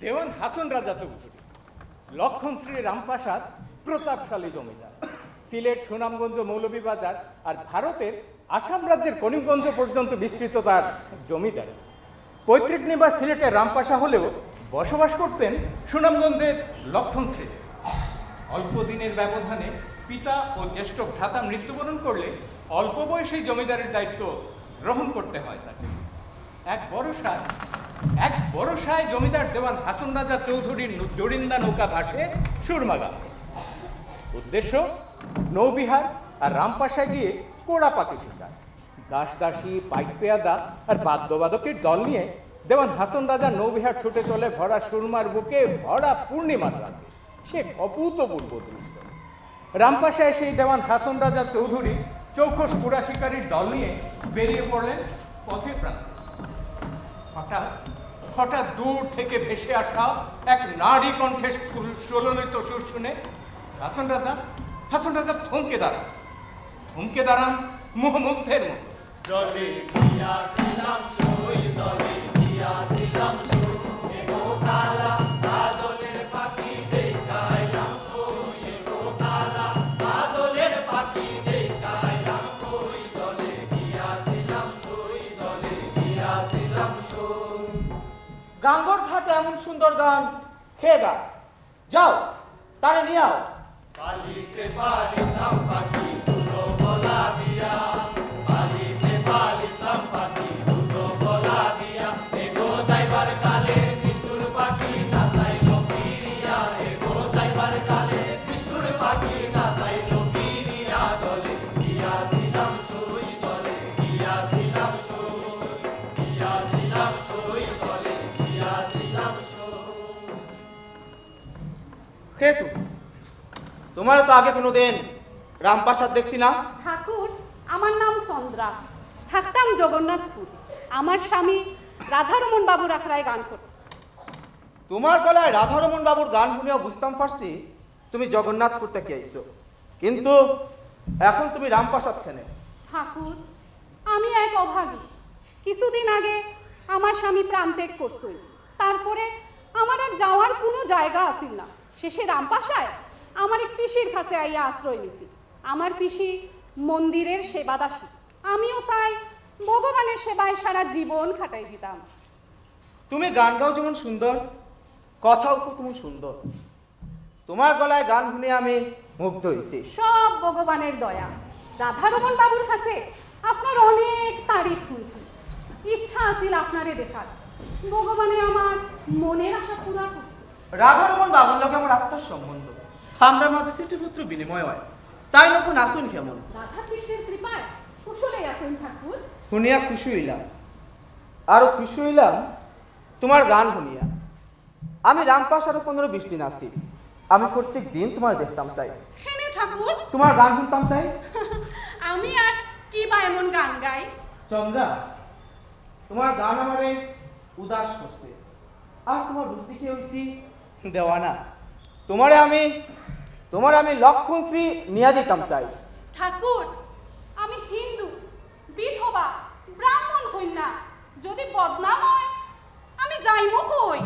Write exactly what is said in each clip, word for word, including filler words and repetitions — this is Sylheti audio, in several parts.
দেওয়ান হাসন রাজা চৌধুরী, লক্ষণ শ্রী রামপ্রাসাদ, প্রতাপশালী জমিদার, সিলেট, সুনামগঞ্জ, মৌলভীবাজার আর ভারতের আসাম রাজ্যের করিমগঞ্জ পর্যন্ত বিস্তৃত তার জমিদারি। পৈতৃক নিবাস সিলেটের রামপাশা হলেও বসবাস করতেন সুনামগঞ্জের লক্ষণ শ্রীতে। অল্প দিনের ব্যবধানে পিতা ও জ্যেষ্ঠ ভ্রাতা মৃত্যুবরণ করলে অল্প বয়সেই জমিদারির দায়িত্ব গ্রহণ করতে হয় তাকে। এক ভরসায় এক ভরসায় জমিদার দেওয়ান হাসন রাজা চৌধুরীর নু- জরিন্দা নৌকা ভাসে সুরমা গ্রামে। উদ্দেশ্য নৌবিহার আর রামপাশায় গিয়ে কোড়া পাখি শিকার। দাস দাসী, পাইক পেয়াদা আর বাদ্যবাদকের দল নিয়ে দেওয়ান হাসন রাজার নৌবিহার ছুটে চলে ভরা সুরমার বুকে ভরা পূর্ণিমার রাতে। সে অভূতপূর্ব দৃশ্য। রামপাশায় সেই দেওয়ান হাসন রাজা চৌধুরী চৌখস কুড়া শিকারীর দল নিয়ে বেরিয়ে পড়লেন পথে প্রান্তে। হঠাৎ হঠাৎ দূর থেকে ভেসে আসা এক নারী কণ্ঠের সুর, সুললিত সুর শুনে হাসন রাজা হাসন রাজা থমকে দাঁড়ান। থমকে দাঁড়ান মোহমুগ্ধের মতো। জলে গিয়াছিলাম সই, জলে গিয়াছিলাম সই, এগো কালা কাজলের পাখি দেখাইলাম কই, এগো কালা কাজলের পাখি দেখাইলাম কই, জলে গিয়াছিলাম সই, জলে গিয়াছিলাম সই। গাঙ্গর ঘাটে এমন সুন্দর গান কে গায়? যাও, তারে নিয়ে আও। পালিতে পালিতাম পাখি তুলো গলা দিয়া, পালিতে পালিতাম পাখি তুলো গলা দিয়া, এগো যাইবার কালে নিষ্ঠুর পাখি নাচাইল ফিরিয়া, এগো যাইবার কালে নিষ্ঠুর পাখি নাচাইল ফিরিয়া, জলে গিয়াছিলাম সই, জলে গিয়াছিলাম সই, গিয়াছিলাম সই, জলে গিয়াছিলাম সই। কে তুমি? তোমারে তো আগে কোনোদিন রামপ্রাসাদ দেখছি না। ঠাকুর, আমার নাম চন্দ্রা, থাকতাম জগন্নাথপুর। আমার স্বামী রাধারমন বাবুর আখড়ায় গান করত। তোমার গলায় রাধারমন বাবুর গান শুনিয়া বুঝতাম পারছি তুমি জগন্নাথপুর থাকি আইছো, কিন্তু এখন তুমি রামপ্রাসাদ কেনে? ঠাকুর, আমি এক অভাগী। কিছুদিন আগে আমার স্বামী প্রাণত্যাগ করছইন। তারপরে আমার আর যাওয়ার কোনো জায়গা আছিল না। শেষে রামপাশায় আমার এক পিসির কাছে আইয়া আশ্রয় নিছি। আমার পিসি মন্দিরের সেবাদাসী। আমিও চাই ভগবানের সেবায় সারা জীবন কাটাই দিতাম। তুমি গান গাও যেমন সুন্দর, কথাও খুব তেমন সুন্দর। তোমার গলায় গান শুনে আমি মুগ্ধ হইছি। সব ভগবানের দয়া। রাধারমন বাবুর কাছে আপনার অনেক তারিফ শুনছি। ইচ্ছা আছিল আপনারে দেখার। ভগবানে আমার মনের আশা পুরা করছে। রাধারমন বাবুর লগে আমার আত্মার সম্বন্ধ। আমরার মাঝে চিঠিপত্র বিনিময় হয়। তাইন অখন আছইন কেমন? রাধাকৃষ্ণের কৃপায় কুশলে আছেন ঠাকুর। শুনিয়া খুশি হইলাম। আরো খুশি হইলাম তোমার গান শুনিয়া। আমি রামপাশারো পনেরো বিশ দিন আছি। আমি প্রত্যেক দিন তোমারে দেখতাম চাই। কেনে ঠাকুর? তোমার গান শুনতাম চাই। আমি আর কি বা এমন গান গাই? চন্দ্রা, তোমার গান আমারে উদাস করছে। আর তোমার রূপ দেখে হইছি দেওয়ানা। তোমারে আমি, তোমারে আমি লক্ষণ শ্রী নিয়া যাইতাম চাই। ঠাকুর, আমি হিন্দু, বিধবা, ব্রাহ্মণ কন্যা। যদি বদনাম হয়, আমি যাইমু কই?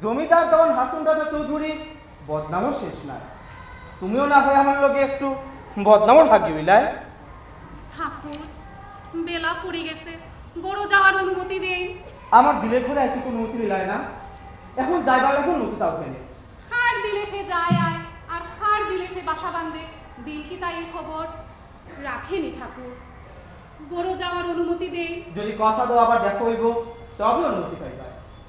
জমিদার দেওয়ান হাসন রাজা চৌধুরী বদনামও শেষ নাই। তুমিও না হয় আমার লগে একটু বদনামর ভাগী হইলায়। ঠাকুর, বেলা পড়ি গেছে, ঘরো যাওয়ার অনুমতি দেই। আমার দিলে ঘরে আইতে কোনো অনুমতি দিলায় না, এখন যাইবার লাগি অনুমতি চাও কেনে? কার দিলে কে যায় আয়, আর কার দিলে কে বাসা বান্ধে, দিন কি তাই খবর রাখেনি ঠাকুর। ঘরো যাওয়ার অনুমতি দেই। যদি কথা দাও আবার দেখা হইব, তবে অনুমতি পাইবা।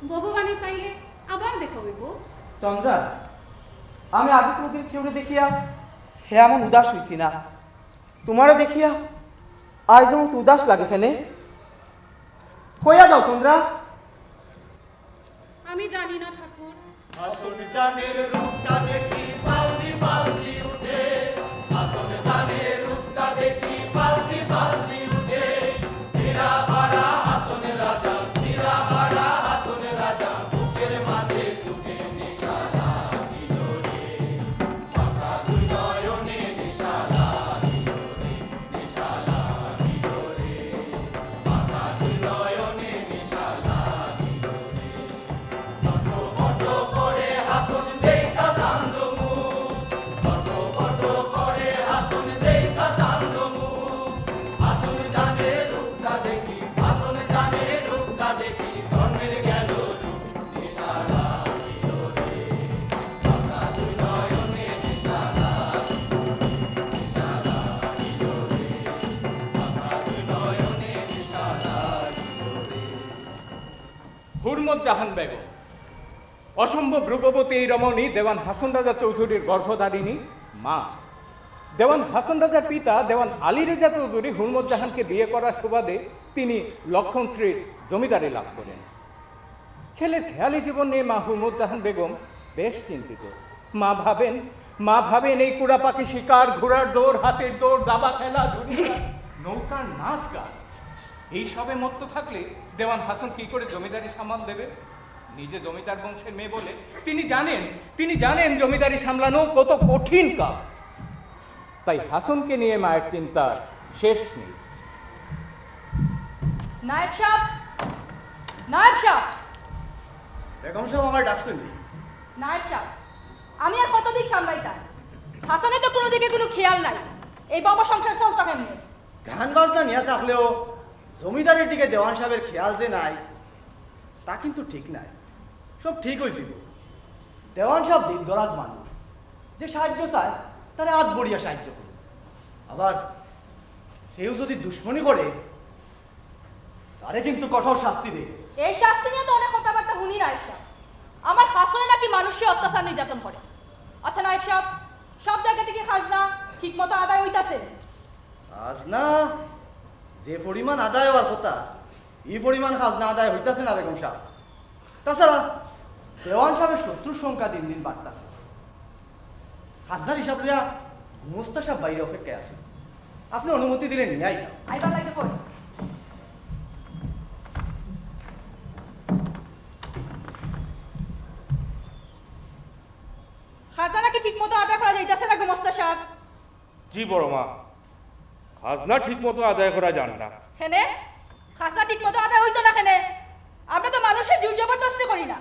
ভগবানে চাইলে আবার দেখা হইব। চন্দ্রা, আমি আগে কোনোদিন কেউরে দেখিয়া হে এমন উদাস হইছি না। তোমারে দেখিয়া আজ যেমন তো উদাস লাগে কেনে। কইয়া যাও চন্দ্রা। আমি জানি না ঠাকুর। হাসন জানের রূপটা দেখি পালদি পালদি উঠে, হাসন জানের রূপটা দেখি পালদি পালদি উঠে। সিরা বাড়া হাসন রাজা, সিরা বাড়া হাসন রাজা, বুকের মাঝে ফুটে নেশা লাগিল রে। বাঁকা দুই নয়নে নেশা লাগিল রে, নেশা লাগিল রে। বাঁকা দুই নয়নে নেশা লাগিল রে। ছটফট হুরমত জাহান বেগম, অসম্ভব রূপবতী এই রমণী দেওয়ান হাসন রাজা চৌধুরীর গর্ভধারিণী মা। দেওয়ান হাসন রাজার পিতা দেওয়ান আলী রেজা চৌধুরী হুরমত জাহানকে বিয়ে করার সুবাদে তিনি লক্ষণশ্রীর জমিদারি লাভ করেন। ছেলের খেয়ালি জীবন নিয়ে মা হুরমত জাহান বেগম বেশ চিন্তিত। মা ভাবেন, মা ভাবেন এই কুড়া পাখি শিকার, ঘোড়ার দৌড়, হাতির দৌড়, দাবা খেলা, ধুরি খেলা, নৌকার নাচ গান, এই সবে মত্ত থাকলে দেওয়ান হাসন কি করে জমিদারি সামাল দেবে? নিজে জমিদার বংশের মেয়ে বলে তিনি জানেন, তিনি জানেন জমিদারি সামলানো কত কঠিন কাজ। তাই হাসনকে নিয়ে মায়ের চিন্তার শেষ নেই। নায়েব সাহেব, নায়েব সাহেব, বেগম সাহেব আমার ডাকছেন নি? নায়েব সাহেব, আমি আর কতদিন সামলাইতাম? হাসানের তো কোনো দিকে কোনো খেয়াল নাই। এই বাবা সংসার চলতো কেমনে? গান বাজনা নিয়ে থাকলেও জমিদারির দিকে দেওয়ান সাহেবের খেয়াল যে নাই, তা কিন্তু ঠিক নাই। সব ঠিক হয়ে যাব। দেওয়ান সাহেব দীর্ঘরাজ মানুষ, যে সাহায্য চায় তারে আত বড়িয়া সাহায্য করে। আবার কেউ যদি দুশ্মনী করে, তারে কিন্তু কঠোর শাস্তি দেয়। এই শাস্তি নিয়ে তো অনেক কথাবার্তা শুনি নায়েব সাহেব। আমার হাসনে নাকি মানুষকে অত্যাচার নির্যাতন করে। আচ্ছা নায়েব সাহেব, সব জায়গা থেকে খাজনা ঠিক মতো আদায় হইতাছে? খাজনা যে পরিমাণ আদায় হওয়ার কথা, এই পরিমাণ খাজনা আদায় হইতাছে না বেগম সাহেব। তাছাড়া দেওয়ান সাহেবের শত্রুর সংখ্যা দিন দিন বাড়তাছে। খাজনার হিসাব লইয়া গুমস্তা সাহেব বাইরে অপেক্ষায় আছে। আপনি অনুমতি দিলে নিয়ে আইতাম। আইবার লাগে কই? খাজনা নাকি ঠিক মতো আদায় করা যাইতাছে না গুমস্তা সাহেব? জি বড় মা, খাজনা ঠিক মতো আদায় করা যার না। কেনে? খাজনা ঠিক মতো আদায় হইতো না কেনে? আমরা তো মানুষের জোর জবরদস্তি করি না।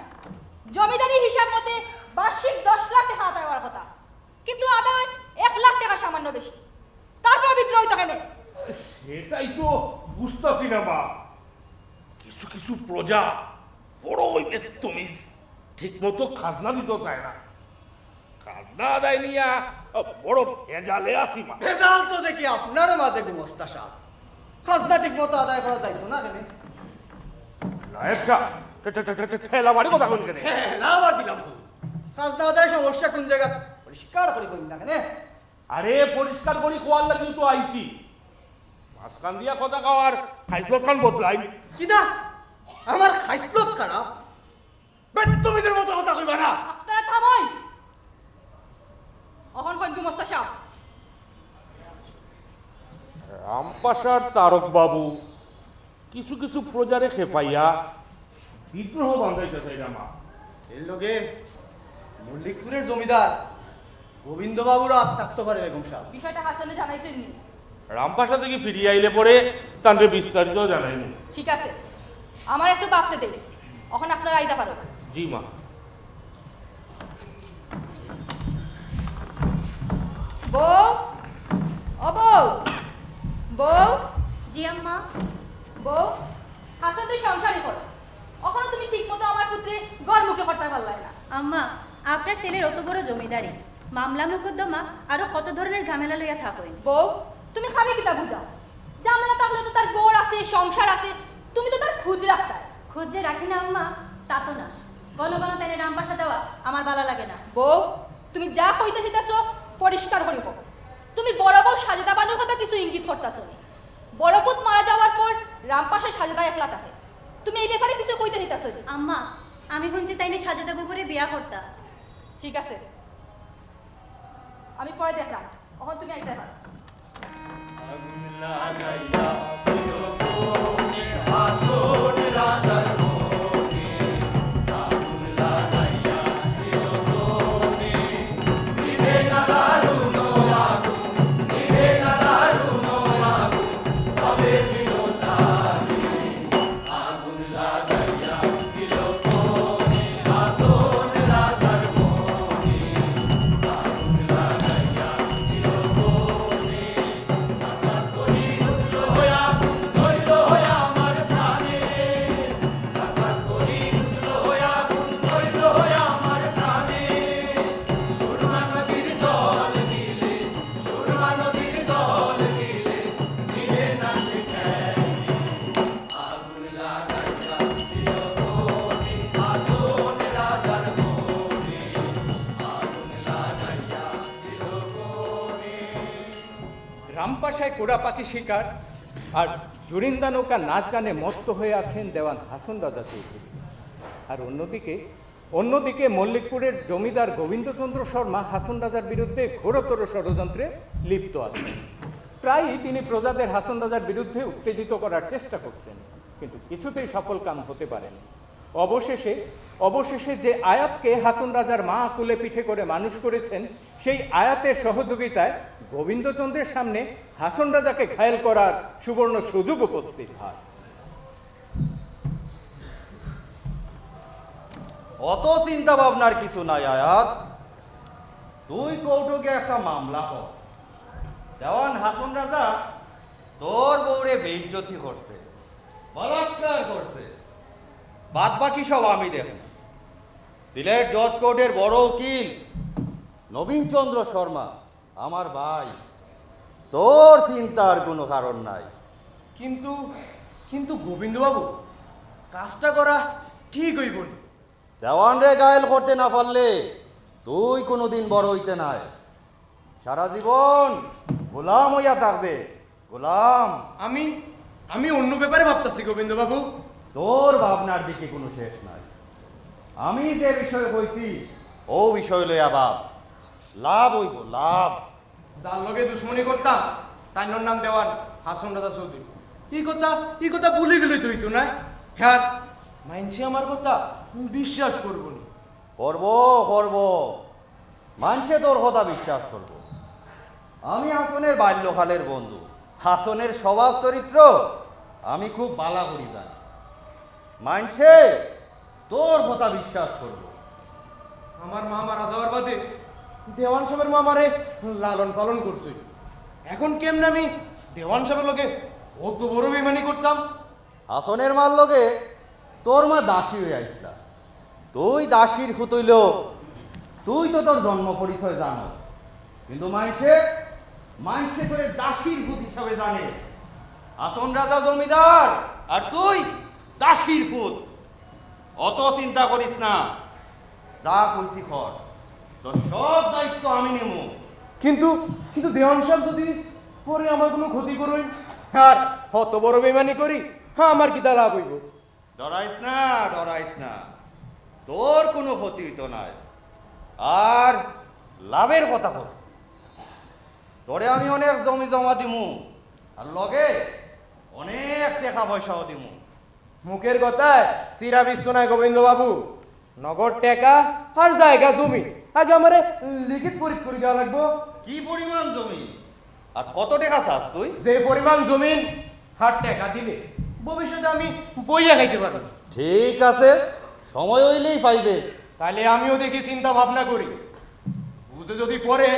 জমিদারি হিসাব মতে বার্ষিক দশ লাখ টাকা আদায় হওয়ার কথা, কিন্তু আদায় এক লাখ টাকা সামান্য বেশি। তারপর বিদ্রোহ হইতো কেনে? সেটাই তো বুঝতাছি না মা। কিছু কিছু প্রজা বড় ওই বেত্তমিজ, ঠিক মতো খাজনা দিতে চায় না। খাজনা আদায় নিয়া বড় ভেজালে আছি মা। ভেজাল তো দেখি আপনার মাঝে গুমস্তা সাহেব। খাজনা ঠিক মতো আদায় করা যাইতো না কেনে? নায়েব সাহেব, ঠে- ঠে- ঠে- ঠে- ঠে- ঠেলা মারি কথা কইন কেনে? হ্যাঁ, না আবার দিলাম ভুল। খাজনা আদায় সমস্যা কোন জায়গা পরিষ্কার করে কইন না কেনে? আরে পরিষ্কার করি কওয়ার লাগিও তো আইছি। মাঝখান দিয়া কথা কওয়ার খাইছলত খান বদলাইন। কিতা? আমার খাইছলত খারাপ? বেত্তমিজের মতো কথা কইবা না। আপনারা থামইন। অখন কইন গুমস্তা সাহেব। রামপাশার তারক বাবু কিছু কিছু প্রজারে খেপাইয়া বিদ্রোহ বান্ধাইতে চাইরা মা। এর লগে মল্লিকপুরের জমিদার গোবিন্দবাবুরও আত থাকতে পারে বেগম সাহেব। বিষয়টা হাসনে জানাইছেন নি? রামপাশা থেকে ফিরিয়া আইলে পরে তানরে বিস্তারিত জানাইমু। ঠিক আছে, আমার একটু ভাবতে দেই, অখন আপনারা আইতা পারো। জি মা। বউ, ও বউ, বউ, জি আম্মা। বউ, হাসন তুই সংসারই কর, অখনো তুমি ঠিক মতো আমার পুত্রে ঘর মুখে করতে পারলাই না। আম্মা, আপনার ছেলের অত বড় জমিদারি, মামলা মোকদ্দমা, আরো কত ধরনের ঝামেলা লইয়া থাকইন। বউ, তুমি খালি কিতা বুঝাও? ঝামেলা থাকলে তো তার ঘর আছে, সংসার আছে, তুমি তো তার খুঁজ রাখতায়। খুঁজ যে রাখি না আম্মা, তা তো না। ঘন ঘন তাইনে রামপাশা যাওয়া আমার ভালা লাগে না। বউ, তুমি যা কইতে চাইতাছো পরিষ্কার করি কও। তুমি বড় বউ সাজেদা বানুর কথা কিছু ইঙ্গিত করতাছো নি? বড় পুত মারা যাওয়ার পর রামপাশা সাজেদা একলা থাকে, তুমি এই ব্যাপারে কিছু কইতে চাইতাছো নি? আম্মা, আমি শুনছি তাইনে সাজেদা বুবুরে বিয়া করতা। ঠিক আছে, আমি পরে দেখলাম, অখন তুমি আইতে পারো। কুড়া পাখি শিকার আর জুরিন্দা নৌকা নাচ গানে মত্ত হয়ে আছেন দেওয়ান হাসন রাজা চৌধুরী। আর অন্যদিকে অন্যদিকে মল্লিকপুরের জমিদার গোবিন্দচন্দ্র শর্মা হাসন রাজার বিরুদ্ধে ঘোরতর ষড়যন্ত্রে লিপ্ত আছেন। প্রায়ই তিনি প্রজাদের হাসন রাজার বিরুদ্ধে উত্তেজিত করার চেষ্টা করতেন, কিন্তু কিছুতেই সফল কাম হতে পারেনি। অবশেষে অবশেষে যে আয়াতকে হাসন রাজার মা কুলে পিঠে করে মানুষ করেছেন, সেই আয়াতের সহযোগিতায় গোবিন্দচন্দ্রের সামনে হাসন রাজাকে ঘায়েল করার সুবর্ণ সুযোগ উপস্থিত হয়। অত চিন্তা ভাবনার কিছু নাই আয়াত। তুই কোর্টো গিয়া একটা মামলা কর। দেওয়ান হাসন রাজা তোর বউরে বেইজ্জতি করছে, বলাৎকার করছে, বাদ বাকি সব আমি দেখমু। সিলেট জজ কোর্টের বড় উকিল নবীনচন্দ্র শর্মা আমার ভাই, তোর চিন্তার কোনো কারণ নাই। কিন্তু কিন্তু গোবিন্দবাবু, কাজটা করা ঠিক অইবো না। দেওয়ানরে ঘায়েল করতে না পারলে তুই কোনোদিন বড় অইতে নায়। সারা জীবন গোলাম অইয়া থাকবে, গোলাম। আমি আমি অন্য ব্যাপারে ভাবতাছি গোবিন্দবাবু। তোর ভাবনার দিকে কোনো শেষ নাই। আমি যে বিষয় কইছি, অউ বিষয় লইয়া ভাব। লাভ অইবো, লাভ। যার লগে দুশমনি করতাম, তাইনর নাম দেওয়ান হাসন রাজা চৌধুরী। ই কথা ই কথা ভুলি গেলে তো অইতো নায়। হ্যাঁ, মাইনষে আমার কথা বিশ্বাস করবো নি। করবো, করবো। মাইনষে তোর কথা বিশ্বাস করবো। আমি হাসনের বাল্যকালের বন্ধু। হাসনের স্বভাব চরিত্র আমি খুব ভালা করি জানি। মাইনষে তোর কথা বিশ্বাস করবো। আমার মা মারা যাওয়ার বাদে দেওয়ান সাবর মা আমারে লালন পালন করছে। এখন কেমনে আমি দেওয়ান সাবর লগে অত বড় বেইমানি করতাম? হাসনের মার লগে তোর মা দাসী অইয়া আইছলা। তুই দাসীর পুত অইলেও তুই তো তোর জন্ম পরিচয় জানস, কিন্তু মাইনষে মাইনষে তোরে দাসীর পুত হিসাবে জানে। হাসন রাজা জমিদার আর তুই দাসীর পুত। অত চিন্তা করিস না, যা কইছি কর, তোর সব দায়িত্ব আমি নিমু। কিন্তু কিন্তু দেওয়ান সাব যদি পরে আমার কোনো ক্ষতি করইন? আর অত বড় বেইমানি করি, হ্যাঁ, আমার কিতা লাভ অইবো? ডরাইস না, ডরাইস না, তোর কোনো ক্ষতি অইতো নায়। আর লাভের কথা কস, তোরে আমি অনেক জমি জমা দিমু, আর লগে অনেক টেকা পয়সাও দিমু। মুখের কথায় চিরা বিস্তু নাই গোবিন্দবাবু। নগদ টেকা আর জায়গা জমি আগে আমারে লিখিত ফরিদ করি দেওয়া লাগবো। কি পরিমাণ জমি আর কত টেকা চাস তুই? যে পরিমাণ জমিন আর টেকা দিলে ভবিষ্যতে আমি বইয়া খাইতে পারবো। ঠিক আছে, সময় অইলেই পাইবে। তাইলে আমিও দেখি চিন্তা ভাবনা করি। বুঝে যদি পরে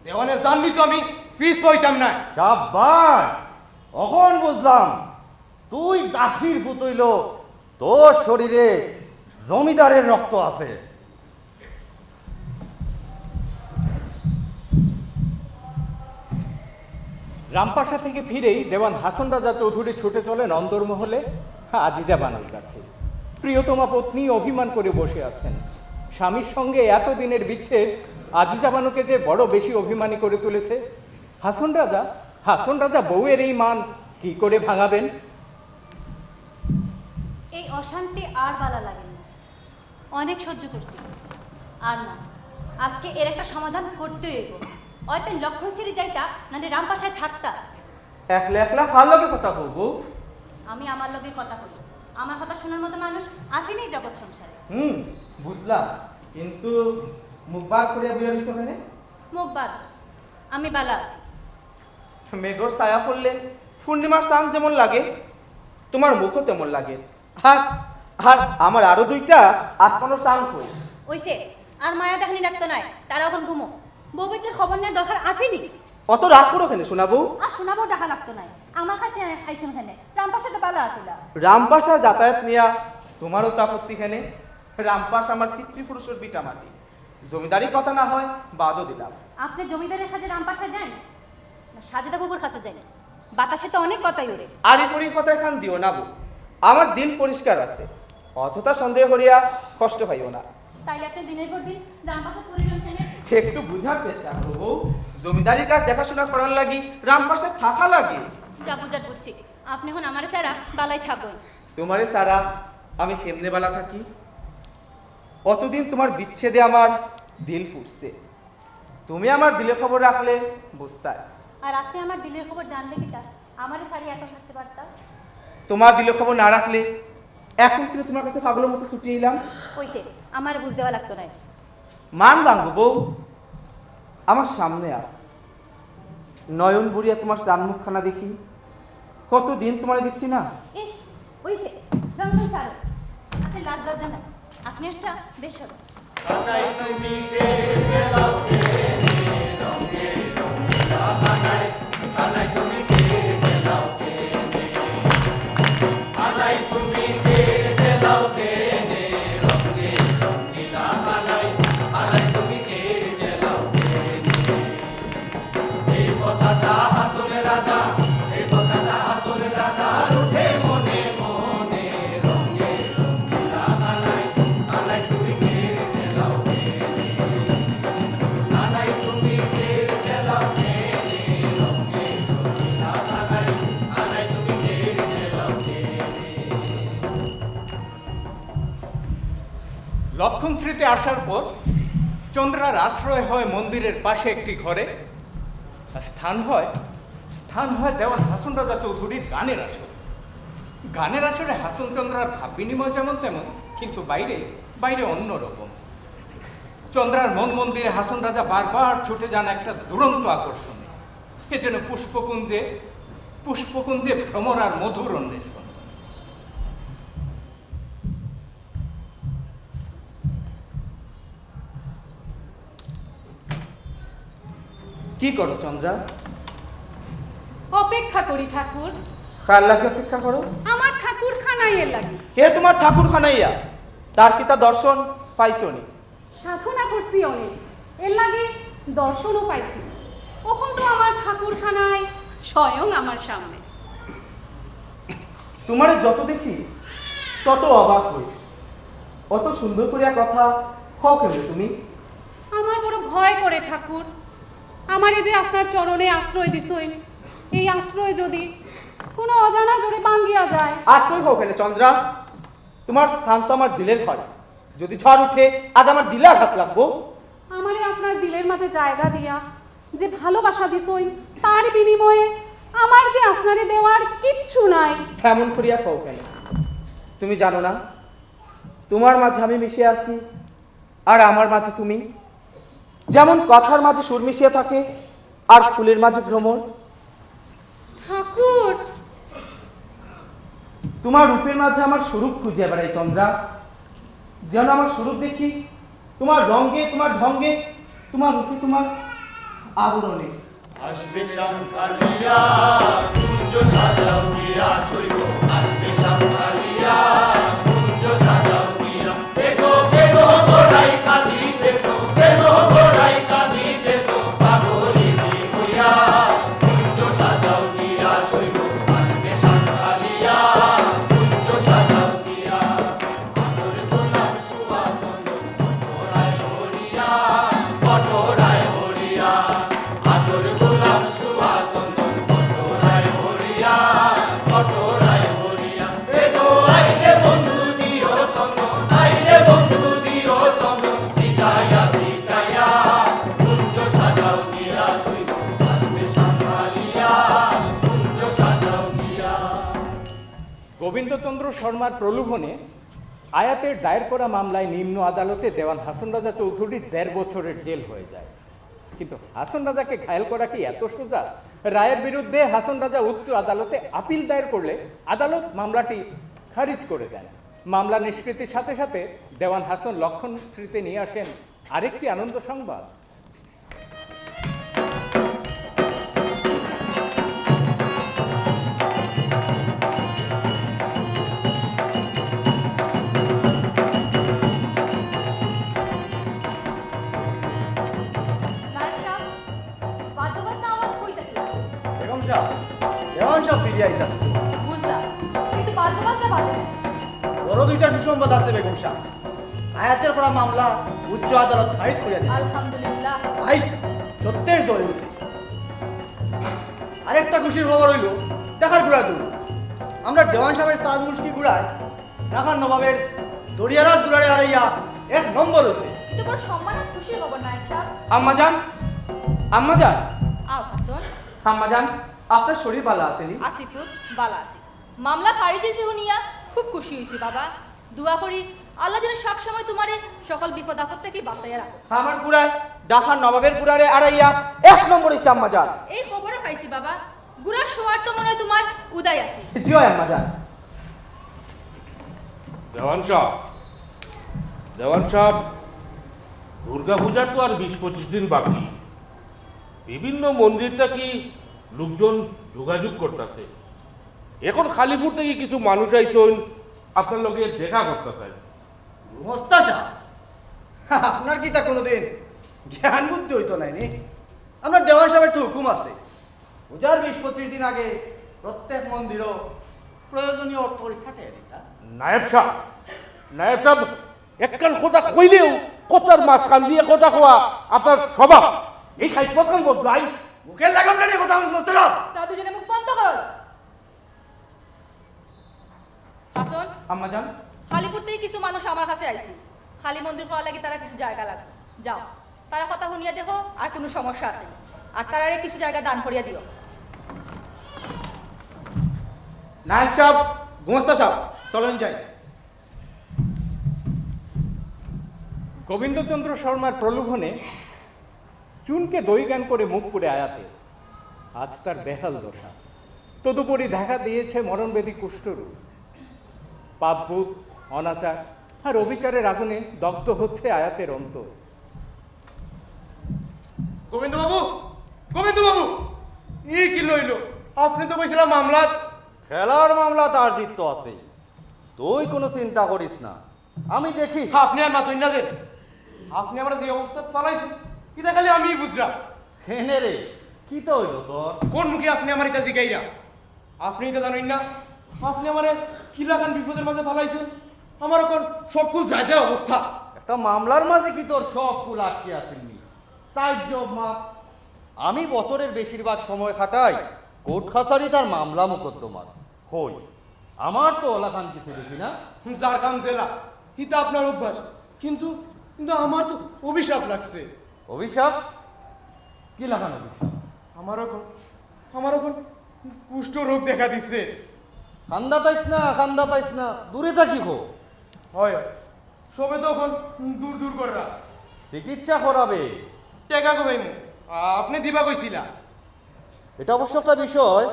দেওয়ানে জানলি তো আমি ফিস পাইতাম না। সাব্বাস, অখন বুঝলাম তুই দাসীর পুত অইলেও তোর শরীরে জমিদারের রক্ত আছে। রামপাশা থেকে ফিরেই দেওয়ান হাসন রাজা চৌধুরী ছুটে চলেন অন্দরমহলে আজিজা বানুর কাছে। প্রিয়তমা পত্নী অভিমান করে বসে আছেন। স্বামীর সঙ্গে এতদিনের বিচ্ছেদ আজিজা বানুকে যে বড় বেশি অভিমানী করে তুলেছে। হাসন রাজা, হাসন রাজা বউয়ের এই মান কি করে ভাঙাবেন? এই অশান্তি আর বালা লাগে না। অনেক সহ্য করছি, আর না। আজকে এর একটা সমাধান করতে অইবো। অয়তো লক্ষণ সিরি যাইতা, নালে রামপাশায় থাকতা। একলা একলা কার লগে কথা কও বউ? আমি আমার লগে কথা কই। আমার কথা শোনার মতো মানুষ আছেনি জগৎ সংসারে। হুম, বুঝলাম, কিন্তু মুখ বার করিয়া বইয়া রইছো কেনে? মুখ বার, আমি বালা আছি। মেঘর ছায়া পড়লে পূর্ণিমার চাঁদ যেমন লাগে, তোমার মুখও তেমন লাগে। আর আর আমার আরো দুইটা আসমানর চাঁদ কই? অইছে, আর মায়া দেখানি লাগতো নায়, তারা অখন ঘুমো। বউ বাচ্চার খবর নেওয়ার দরকার আছেনি? অত রাগ করো কেনে সোনা বউ? আর সোনা বউ ডাকা লাগতো নায়, আমার কাছে আইছন কেনে? রামপাশা তো বালা আছিলা। রামপাশা যাতায়াত নিয়া তোমারও তো আপত্তি কেনে? রামপাশ আমার পিতৃপুরুষর ভিটা মাটি, জমিদারি কথা না হয় বাদও দিলাম। আপনি জমিদারের কাছে রামপাশা যান, না সাজেদা বাবুর কাছে যান? বাতাসে তো অনেক কথাই উড়ে। আড়ি পড়ি কথায় কান দিও না বউ, আমার দিল পরিষ্কার আছে, অযথা সন্দেহ করিয়া কষ্ট পাইও না। তাইলে আপনি দিনের পর দিন রামপাশা পরিণত হয়ে একটু বুঝার চেষ্টা করো বউ, জমিদারির কাজ দেখাশোনা করার লাগি রামপাশে থাকা লাগে। যা বুঝার বুঝছি, আপনে অখন আমারে ছাড়া বালায় থাকইন। তোমারে ছাড়া আমি কেমনে বালা থাকি? অতদিন তোমার বিচ্ছেদে আমার দিল ফুটছে, তুমি আমার দিলের খবর রাখলে বুঝতায়। আর আপনে আমার দিলের খবর জানলে কিতা আমারে ছাড়ি একা থাকতে পারতা? তোমার দিলের খবর না রাখলে অখন কিন্তু তোমার কাছে পাগলর মতো ছুটি আইলাম। কইছে, আমারে বুঝ দেওয়া লাগতো নায়। মান ভাঙবো বউ, আমার সামনে আও। নয়ন ভরিয়া তোমার চান মুখখানা দেখি, কতদিন তোমারে দেখছি না। ইস, অইছে, রং রং ছাড়ো। আপনে লাজ লজ্জা নাই, আপনে একটা বেশরম। লক্ষণশ্রীতে আসার পর চন্দ্রার আশ্রয় হয় মন্দিরের পাশে একটি ঘরে। আর স্থান হয়, স্থান হয় দেওয়ান হাসন রাজা চৌধুরীর গানের আসর। গানের আসরে হাসন চন্দ্রার ভাব বিনিময় যেমন তেমন, কিন্তু বাইরে, বাইরে অন্যরকম। চন্দ্রার মন মন্দিরে হাসন রাজা বারবার ছুটে যান একটা দুরন্ত আকর্ষণে। এ যেন পুষ্পকুঞ্জে, পুষ্পকুঞ্জে ভ্রমরার মধুর অন্বেষণ। কি করো চন্দ্রা? অপেক্ষা করি ঠাকুর। কার লাগি অপেক্ষা করো? আমার ঠাকুর খানাইয়ের লাগি। কে তোমার ঠাকুর খানাইয়া? তার কিতা দর্শন পাইছো নি? সাধনা করছি অনেক, এর লাগি দর্শনও পাইছি। অখন তো আমার ঠাকুর খানাই স্বয়ং আমার সামনে। তোমারে যত দেখি তত অবাক হই। অত সুন্দর করিয়া কথা কও কেমনে তুমি? আমার বড় ভয় করে ঠাকুর, আমারে যে আপনার চরণে আশ্রয় দিছইন, এই আশ্রয় যদি কোনো অজানা জোরে ভাঙ্গিয়া যায়। আশ্রয় কও কেনে চন্দ্রা? তোমার স্থান তো আমার দিলের ঘরে। যদি ঝড় উঠে, আজ আমার দিলে আঘাত লাগবো। আমারে আপনার দিলের মাঝে জায়গা দিয়া যে ভালোবাসা দিছইন, তার বিনিময়ে আমার যে আপনারে দেওয়ার কিচ্ছু নাই। এমন করিয়া কও কেনে? তুমি জানো না, তোমার মাঝে আমি মিশে আছি, আর আমার মাঝে তুমি? যেমন কথার মাঝে সুর মিশিয়া থাকে, আর ফুলের মাঝে ভ্রমর। ঠাকুর। তোমার রূপের মাঝে আমার স্বরূপ খুঁজিয়া বেড়াই চন্দ্রা। যেন আমার স্বরূপ দেখি তোমার রঙে, তোমার ঢঙে, তোমার রূপে, তোমার আবরণে। আসবে শ্যামকালিয়া, কুঞ্জ সাজাও দিয়া, সইব। আসবে শ্যামকালিয়া, কুঞ্জ সাজাও দিয়া। এগো, এগো, গোড়াই কাঁদিতেছো, এগো, গোড়াই কাঁদিতেছো, পাগলিনী হইয়া। কুঞ্জ সাজাও দিয়া, সইব। আসবে শ্যামকালিয়া, কুঞ্জ সাজাও দিয়া। আতর গোলাপ সুবাসন গোবিন্দচন্দ্র শর্মার প্রলোভনে আয়াতের দায়ের করা মামলায় নিম্ন আদালতে দেওয়ান হাসন রাজা চৌধুরীর দেড় বছরের জেল হয়ে যায়। কিন্তু হাসন রাজাকে ঘায়েল করা কি এত সোজা? রায়ের বিরুদ্ধে হাসন রাজা উচ্চ আদালতে আপিল দায়ের করলে আদালত মামলাটি খারিজ করে দেন। মামলা নিষ্কৃতির সাথে সাথে দেওয়ান হাসন লক্ষণশ্রীতে নিয়ে আসেন আরেকটি আনন্দ সংবাদ। নায়েব সাহেব, বাদ্য বাজনা আওয়াজ কই থাকি? বেগম সাহেব, দেওয়ান সাহেব ফিরিয়া আইতাছে। বুঝলাম, কিন্তু বাদ্য বাজনা বাজে না। বড় দুইটা সুসংবাদ আছে বেগম সাহেব। আয়াতের করা মামলা উচ্চ আদালত খারিজ করিয়া দিছে। আলহামদুলিল্লাহ। আইজ সত্যের জয় হইছে। আরেকটা খুশির খবর অইলো, ঢাকার ঘোড়ার দৌড়। আমরার দেওয়ান সাবর সাজ মুশকি ঘোড়ায় ঢাকার নবাবর দরিয়ারাজ ঘোড়ারে আড়াইয়া এক নম্বর অইছে। ইতা বড় সম্মান আর খুশির খবর নায়েব সাব। আম্মাজান, আম্মাজান। আও হাছন। আম্মাজান, আপনার শরীর ভালা আছেনি? আছি পুত, ভালা আছি। মামলা খারিজ অইছে হুনিয়া খুব খুশি অইছি বাবা। দোয়া করি আল্লাহ যেন সব সময় তুমারে সকল বিপদ আপদ থাকি বাঁচাইয়া রাখো। আমার ঘোড়ায় ঢাকার নবাবর ঘোড়ারে আড়াইয়া এক নম্বর অইছে আম্মাজান। এই খবরও পাইছি বাবা, ঘোড়ার সওয়ার তো মনে হয় তুমার উদয় আছে। জি অয় আম্মাজান। দেওয়ান সাব, দেওয়ান সাব, দুর্গা পূজার তো আর বিশ পঁচিশ দিন বাকি। বিভিন্ন মন্দির থাকি লোকজন যোগাযোগ করতাছে। এখন খালিপুর থাকি কিছু মানুষ আইছইন, আপনার লগে দেখা করতা চাইন। গোস্তা সাব, আপনার কিতা কোনোদিন জ্ঞান বুদ্ধি অইতো নায় নি? আমরার দেওয়ান সাবর তো হুকুম আছে, পূজার বিশ পঁচিশ দিন আগে প্রত্যেক মন্দিরও প্রয়োজনীয় অর্থকড়ি ফাটাইয়া দিতা। নায়েব সাব, নায়েব সাব, একখান কথা কইলেউ কথার মাঝখান দিয়া কথা কওয়া আপনার স্বভাব। এই খাইছপতখান বদলাই। মুখের লাগামটা নিয়ে কথা বলতে না। তা দুইজনে মুখ বন্ধ করো। হাছন, আম্মাজান। খালিপুর থাকি কিছু মানুষ আমার কাছে আইছে। কালী মন্দির করার লাগি তারার কিছু জাগা লাগবো। যাও, তারার কথা হুনিয়া দেখো আর কুনু সমস্যা আছে নি। আর তারারে কিছু জাগা দান করিয়া দিও। নায়েব সাব, গোস্তা সাব, চলেন যাই। গোবিন্দচন্দ্র শর্মার প্রলোভনে চুনকে দই গান করে মুখ পুড়ে আয়াতের। আজ তার বেহাল দশা। তদুপরি দেখা দিয়েছে মরণব্যাধি কুষ্ঠরোগ। পাপভোগ, অনাচার আর অবিচারের আগুনে দগ্ধ হচ্ছে আয়াতের অন্তর। গোবিন্দবাবু, গোবিন্দবাবু, ই কিলা অইলো? আপনে তো কইছিলা মামলাত। খেলার মামলাত হার জিত তো আছেই, তুই কুনু চিন্তা করিস না, আমি দেখি। আপনে আর মাতইন না যে, আপনে আমারে যে অবস্থাত ফালাইছইন, ইটা খালি আমিউ বুঝরাম। কেনে রে, কিতা অইলো তোর? কোন মুখে আপনে আমারে ইটা জিগাইরা? আপনে ইটা জানইন না, আপনে আমারে কিলাখান বিপদর মাঝে ফালাইছইন। আমার অখন সবকুল যায় যায় অবস্থা। একটা মামলার মাঝে কি তোর সবকুল আটকে আছিল নি? তাইজ্জব মাত। আমি বছরের বেশিরভাগ সময় কাটাই কোর্ট কাছারিত আর মামলা মোকদ্দমাত। কই, আমার তো অলাখান কিছু দেখি না। যার কাম যেলা, ইতা আপনার অভ্যাস। কিন্তু, কিন্তু আমার তো অভিশাপ লাগছে। অভিশাপ? কিলাখান অভিশাপ? আমার অখন, আমার অখন কুষ্ঠ রোগ দেখা দিছে। কান্দাত আইস না, কান্দাত আইস না, দূরে থাকি ক। অয়, অয়। সবে তো অখন দূর দূর কররা। চিকিৎসা করাবে। টেকা কই পাইমু? আপনে দিবা কইছিলা। ইটা অবশ্য একটা বিষয়,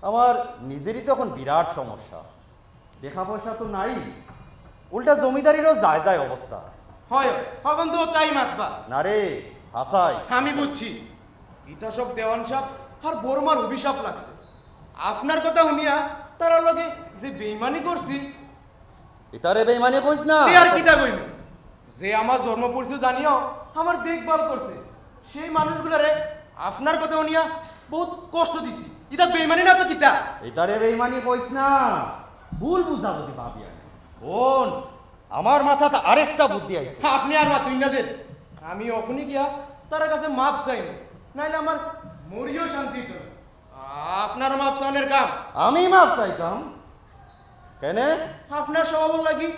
আমার নিজেরই তো অখন বিরাট সমস্যা। টেকা পয়সা তো নাই, উল্টা জমিদারিরও যায় যায় অবস্থা। অয়, অয়, অখন তো তাই মাতবা। না রে, হাছাই। আমি বুঝছি, ইতা সব দেওয়ান সাব আর বড়মার অভিশাপ লাগছে। আপনার কথা হুনিয়া তারার লগে যে বেইমানি করছি, ইতারে বেইমানি কইস না। তে আর কিতা কইমু? যে আমার জন্ম পরিচয় জানিয়াও আমার দেখভাল করছে, সেই মানুষগুলারে আপনার কথা হুনিয়া বহুত কষ্ট দিছি। ইতা বেইমানি না তো কিতা? ইতারে বেইমানি কইস না, ভুল বুঝাবুঝি ভাবি আমি। হুন, আমার মাথাত আরেকটা বুদ্ধি আইছে। আপনে আর মাতইন না যে, আমি অখনই গিয়া তারার কাছে মাফ চাইমু, নাইলে আমার মরিও শান্তি অইতো না। আপনার মাফ চাওনের কাম। আমি মাফ চাইতাম? কেনে? আপনার স্বভাবর লাগি,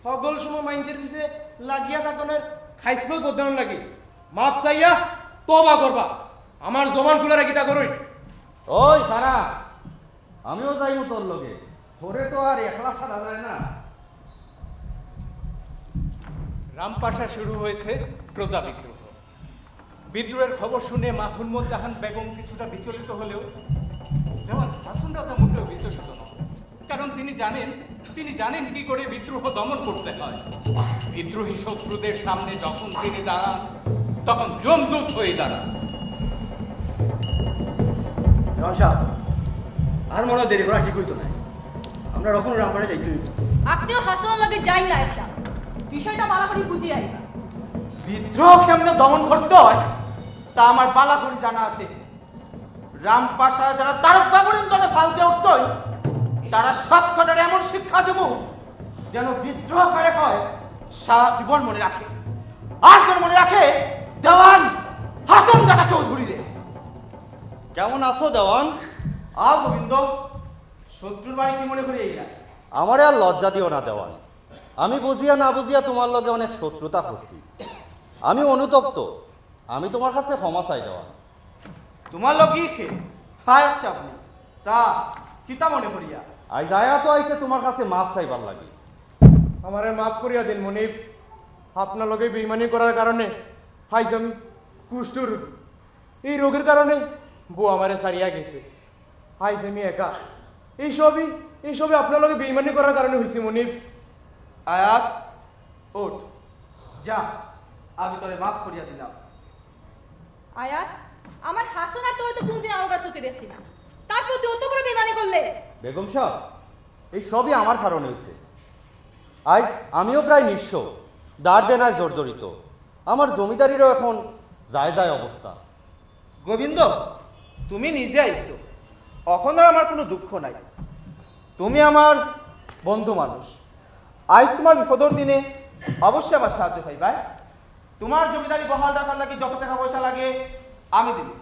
হকল সময় মাইনষের পিছে লাগিয়া থাকনের খাইছলত বদনাম লাগি। মাফ চাইয়া তওবা করবা। আমার জবান খুলা রাখি তা করইন। ওই খাড়া, আমিও যাইমু তোর লগে। তোরে তো আর একলা ছাড়া যায় না। রামপাশা শুরু হয়েছে প্রজা বিদ্রোহ। বিদ্রোহের খবর শুনে মাহমুদ জাহান বেগম কিছুটা বিচলিত হলেও দেওয়ান হাছন রাজা মোটেও বিচলিত নন, কারণ তিনি জানেন, তিনি জানেন কি করে বিদ্রোহ দমন করতে হয়। বিদ্রোহী শত্রুদের সামনে যখন তিনি দাঁড়ান, তখন যমদূত হয়ে দাঁড়ান। দেওয়ান সাব, আর মনে হয় দেরি করা ঠিক অইতো নায়। আমরার অখন রামপাশা যাইতে অইবো। আপনেও হাছনর লগে যাইন না একটা, বিষয়টা ভালা করি বুঝিয়া আইবা। বিদ্রোহ কেমনে দমন করতে হয়, তা আমার ভালা করি জানা আছে। রামপাশায় যারা তারক বাবুর ইন্ধনে ফালতে উঠছইন, তারা সব কটারে এমন শিক্ষা দিমু, যেন বিদ্রোহ করে কয়, সারা জীবন মনে রাখে, আজীবন মনে রাখে দেওয়ান হাছন কাকা চৌধুরীরে। কেমন আছো দেওয়ান? আও গোবিন্দ, শত্রুর বাড়ি কি মনে করি এই না? আমারে আর লজ্জা দিও না দেওয়ান। আমি বুঝিয়া না বুঝিয়া তুমার লগে অনেক শত্রুতা করছি। আমি অনুতপ্ত। আমি তুমার কাছে ক্ষমা চাই দেওয়ান। তুমার লগে কে? হায় আচ্ছা আপনি। তা কিতা মনে করিয়া? আইজ আয়াত আইছে তুমার কাছে মাফ চাইবার লাগি। আমারে মাফ করিয়া দিন মনিব। আপনার লগে বেইমানি করার কারণে আইজ আমি কুষ্ঠ রোগী। এই রোগের কারণে বউ আমারে ছাড়িয়া গেছে। আইজ আমি একা। এই সবই, এই সবই আপনার লগে বেইমানি করার কারণে হইছে মনিব। আয়াত, ওঠ, যা, আমি তোরে মাফ করিয়া দিলাম। আয়াত, আমার হাছন আর তোরে তো কোনোদিন আলাদা চোখে দেখছি না, তার প্রতি অত বড় বেইমানি করলে? বেগম সাব, এই সবই আমার কারণে হইছে। আইজ আমিও প্রায় নিঃস্ব, দার দেনায় জর্জরিত। আমার জমিদারিরও এখন যায় যায় অবস্থা। গোবিন্দ, তুমি নিজে আইছো, অখন আর আমার কোনো দুঃখ নাই। তুমি আমার বন্ধু মানুষ, আইজ তুমার বিপদর দিনে অবশ্যই আমার সাহায্য পাইবায়। তুমার জমিদারি বহাল রাখার লাগি যত টেকা পয়সা লাগে আমি দিমু।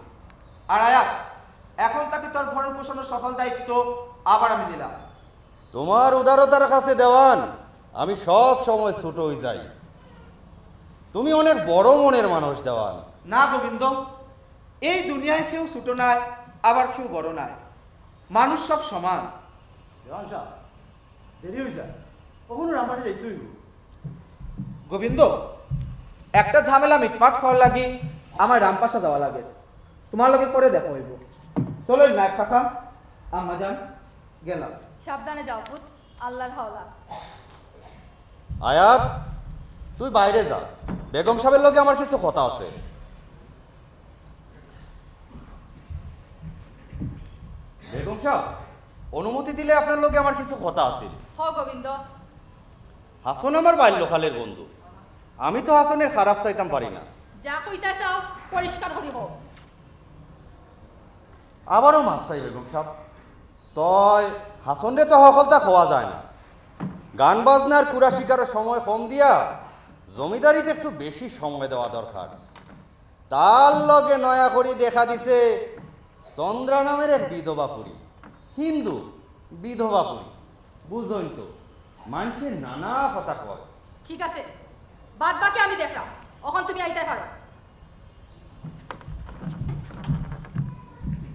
আর আয়াত, এখন থাকি তোর ভরণ পোষণের সকল দায়িত্ব আবার আমি নিলাম। তুমার উদারতার কাছে দেওয়ান আমি সব সময় ছোট হই যাই। তুমি অনেক বড় মনের মানুষ দেওয়ান। না গোবিন্দ, এই দুনিয়ায় কেউ ছোট নায়, আবার কেউ বড় নায়, মানুষ সব সমান। দেওয়ান সাব, দেরি হই যায়, অখনো রামপাশা যাইতে হইব। গোবিন্দ, একটা ঝামেলা মিটমাট করার লাগি আমার রামপাশা যাওয়া লাগে, তুমার লগে পরে দেখা হইব। চলো নায়ক কাকা, আম্মা যান, গেলাম। সাবধানে যাও পুত, আল্লাহর হাওলা। আয়াত, তুই বাইরে যা, বেগম সাবের লগে আমার কিছু কথা আছে। বেগম সাব, অনুমতি দিলে আপনার লগে আমার কিছু কথা আছে। হ গোবিন্দ। হাছন আমার বাল্যকালের বন্ধু, আমি তো হাছনের খারাপ চাইতাম পারি না। যা কইতা চাও পরিষ্কার করি কও। আবারও মাফ চাই বেগম সাব। তয় হাছনরে তো হকলতা কওয়া যায় না। গান বাজনার কুড়া শিকারর সময় কম দিয়া জমিদারিত একটু বেশি সময় দেওয়া দরকার। তার লগে নয়া করি দেখা দিছে চন্দ্রা নামের এক বিধবা ফুরি। হিন্দু বিধবা ফুরি, বুঝইন তো, মানষে নানা কথা কয়। ঠিক আছে, বাদ বাকি আমি দেখরাম, অখন তুমি আইতায় পারো।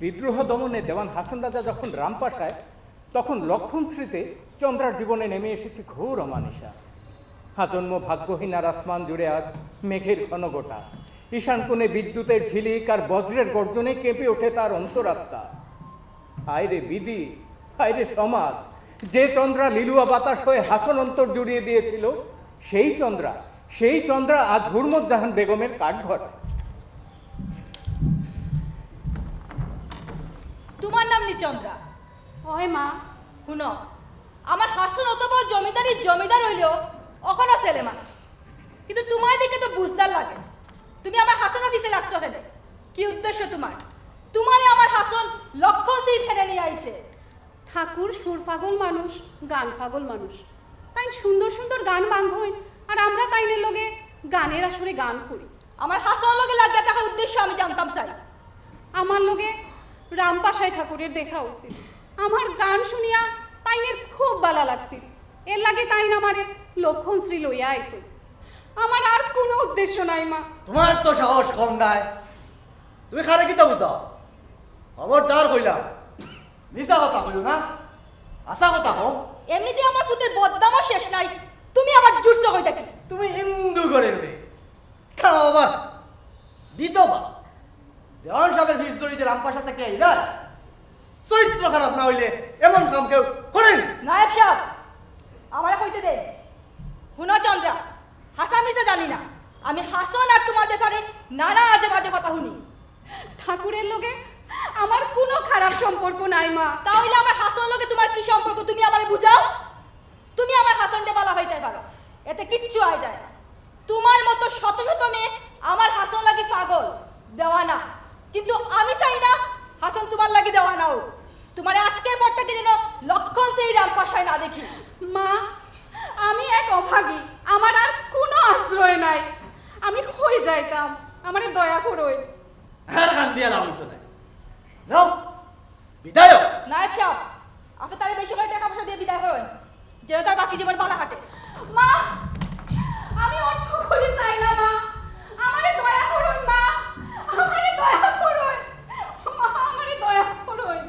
বিদ্রোহ দমনে দেওয়ান হাছন রাজা যখন রামপাশায়, তখন লক্ষণশ্রীতে চন্দ্রার জীবনে নেমে এসেছে ঘোর অমানিশা। আজন্ম ভাগ্যহীনার আসমান জুড়ে আজ মেঘের ঘনঘটা। ঈশান কোণে বিদ্যুতের ঝিলিক আর বজ্রের গর্জনে কেঁপে ওঠে তার অন্তরাত্মা। হায় রে বিধি, হায় রে সমাজ, যে চন্দ্রা লিলুয়া বাতাস হয়ে হাছন অন্তর জুড়িয়ে দিয়েছিল, সেই চন্দ্রা, সেই চন্দ্রা আজ হুরমত জাহান বেগমের কাঠঘর। তোমার নাম নি চন্দ্রা? অয় মা। হুনো, আমার হাছন অত বড় জমিদারি জমিদার অইলেও অখনো ছেলে মানুষ। কিন্তু তোমার দিকে তো বুঝদার লাগে। তুমি আমার হাছনর পিছে লাগছো কেনে? কি উদ্দেশ্য তোমার? তোমারে আমার হাছন লক্ষণ সিং ঠেলে নিয়া আইছে। ঠাকুর সুর পাগল মানুষ, গান পাগল মানুষ। তাইন সুন্দর সুন্দর গান বান্ধইন, আর আমরা তাইনের লগে গানের আসরে গান করি। আমার হাছনর লগে লাগিয়া থাকার উদ্দেশ্য আমি জানতাম চাই। আমার লগে রামপাশাই ঠাকুরের দেখা অইছিল। আমার গান শুনিয়া তাইনের খুব ভালা লাগছিল। এর লাগি তাইন আমারে লক্ষণশ্রী লইয়া আইছইন। আমার আর কোনো উদ্দেশ্য নাই, মা। তোমার তো সাহস কম নায়, তুমি কারে কিতা বুঝাও? খবরদার কইলাম, মিছা কথা কইও না, হাছা কথা কও। এমনিতে আমার পুতের বদনামও শেষ নাই, তুমি আবার জুড়ছো কইতা কি? তুমি হিন্দু ঘরের মেয়ে, খারাপ আবার বিধবা। দেওয়ান সাবের ফিস ধরি যে রামপাশা থাকি আইলা, চরিত্র খারাপ না অইলে এমন কাম কেউ করেনি। নায়েব সাব, আমারে কইতে দেন। হুনো চন্দ্রা, হাছা মিছা জানি না, আমি হাছন আর তোমার ব্যাপারে নানা আজে বাজে কথা হুনি। ঠাকুরের লগে আমার কোনো খারাপ সম্পর্ক নাই, মা। তা অইলে আমার হাছনর লগে তোমার কি সম্পর্ক, তুমি আমারে বুঝাও। তুমি আমার হাছনরে ভালা পাইতায় পারো, এতে কিচ্ছু আয় যায় না। তোমার মতো শত শত মেয়ে আমার হাছন লাগি পাগল, দেওয়ানা, কিন্তু আমি চাই না হাছন তোমার লাগি দেওয়ানা অউক। তোমারে আজকের পর থাকি যেন লক্ষণ সিং রামপাশায় না দেখি। মা, আমি এক অভাগী, আমার আর যাইতাম, আমারে দয়া করইন। আর কান্দিয়া লাভ অইতো নায়। যাও, বিদায় হও। নায়েব সাব, আপনে তারে বেশি করি টেকা পয়সা দিয়া বিদায় করইন, যেন তার বাকি জীবন ভালা কাটে। মা, আমি অত করি চাই না মা, আমারে দয়া করইন মা, আমারে দয়া করইন মা, আমারে দয়া করইন।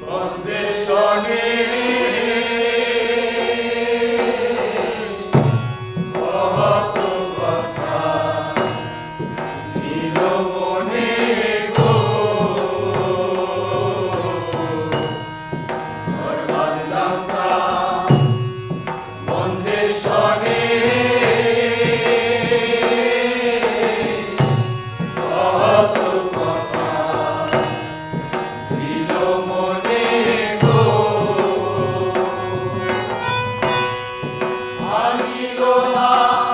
বন্ধের সনে কত কথা ছিল মনে গো। ঘর বাঁধলাম প্রাণ বন্ধের সনে কত কথা ছিল মনে গো। ভাঙিল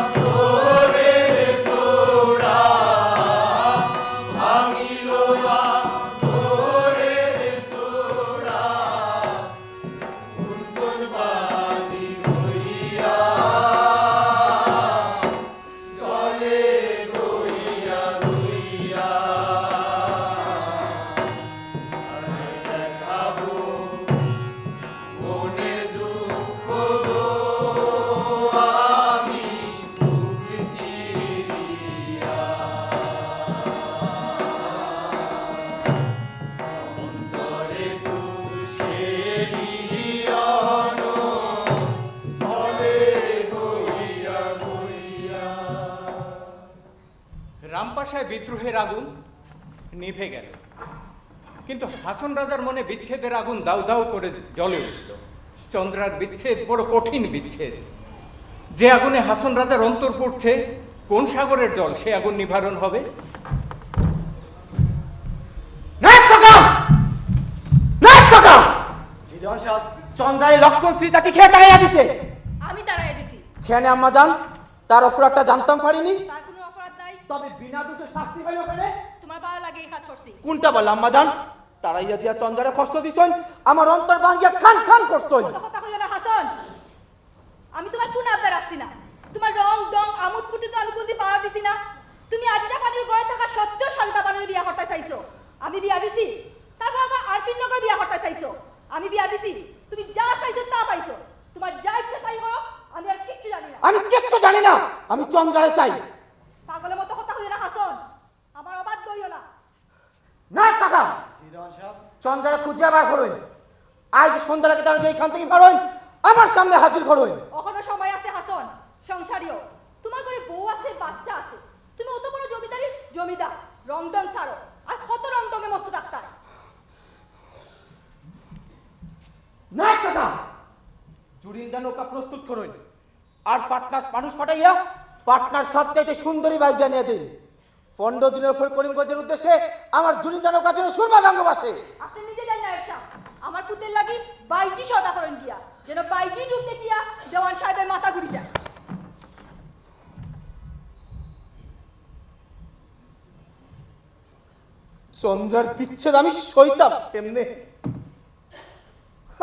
আদরের চূড়া, ভাঙিল আদরের চূড়া, গুঞ্জনবাদী হইয়া চলে গইয়া গইয়া। আর দেখাবো মনের দুঃখ গো আমি বুক চিরিয়া। অন্তরে তুষেরি অহন চলে গইয়া গইয়া। রামপাশায় বিদ্রোহের আগুন নিভে গেল, কিন্তু হাছন রাজার মনে বিচ্ছেদের আগুন দাউ দাউ করে জ্বলে উঠল। চন্দ্রার বিচ্ছেদ বড় কঠিন বিচ্ছেদ। যে আগুনে হাছন রাজার অন্তর পুড়ছে, কোন সাগরের জল সে আগুন নিবারণ হবে? নায়েব কাকা! নায়েব কাকা! জি দেওয়ান সাব। চন্দ্রারে লক্ষণ স্মৃতি তাকে কে তাড়াইয়া দিছে? আমি তাড়াইয়া দিছি। কেনে আম্মা জান? তার অপরাধটা জানতাম পারিনি। তার কোনো অপরাধ নাই। তবে বিনা দোষে শাস্তি পাইল কেনে? তোমার ভালা লাগে এই কাজ করছি। কোনটা বললাম আম্মা জান? তাড়াইয়া দিয়া চন্দ্রারে কষ্ট দিছইন, আমার অন্তর ভাঙ্গিয়া খান খান করছইন। অত কথা কইও না হাছন। আমি তোমার কোন আবদার রাখছি না? তোমার রং ডং আমোদ ফুর্তি তো আমি কোনদিন বাধা দিছি না। তুমি আজিজা পানির ঘরে থাকা সত্ত্বেও সাজেদা পানির বিয়া করতে চাইছো। আমি বিয়া দিছি, তারপর আবার আরপিন নগর বিয়া করতে চাইছো। আমি বিয়া দিছি, তুমি যা চাইছো তা পাইছো। তোমার যা ইচ্ছা তাই করো, আমি আর কিচ্ছু জানি না। আমি কিচ্ছু জানি না, আমি চন্দ্রারে চাই। পাগলের মতো কথা কইও না হাছন, আমার অবাধ্য হইও না। নায়েব কাকা! জি দেওয়ান সাব। চন্দ্রারে খুঁজিয়া বার করইন। আইজ সন্ধ্যার আগে তারে যেইখান থাকি পারইন, আমার সামনে হাজির করইন। অখনো সময় আছে হাছন, সংসারী অও। তোমার ঘরে বউ আছে, বাচ্চা আছে। তুমি অত বড় জমিদারি, জমিদার, রংডং ছাড়ো। আর কত রংডংয়ে মত্ত ডাক্তার। নায়েব কাকা! জুরিন্দা নৌকা প্রস্তুত করইন। আর পাটনার মানুষ পাঠাইয়া পাটনার সবচাইতে সুন্দরী বাইজিয়া নিয়া দিন। পনেরো দিনের পর করিমগঞ্জের উদ্দেশ্যে আমার জুরিন্দা নৌকা যেন সুরমা গাঙ্গ বাসে। আপনি নিজে যান নায়েব সাব, আমার পুতের লাগি বাইজি সদা করেন গিয়া, যেন বাইজি ডুবতে গিয়া দেওয়ান সাহেবের মাথা ঘুরি যায়। চন্দ্রার বিচ্ছেদ আমি সইতাম কেমনে?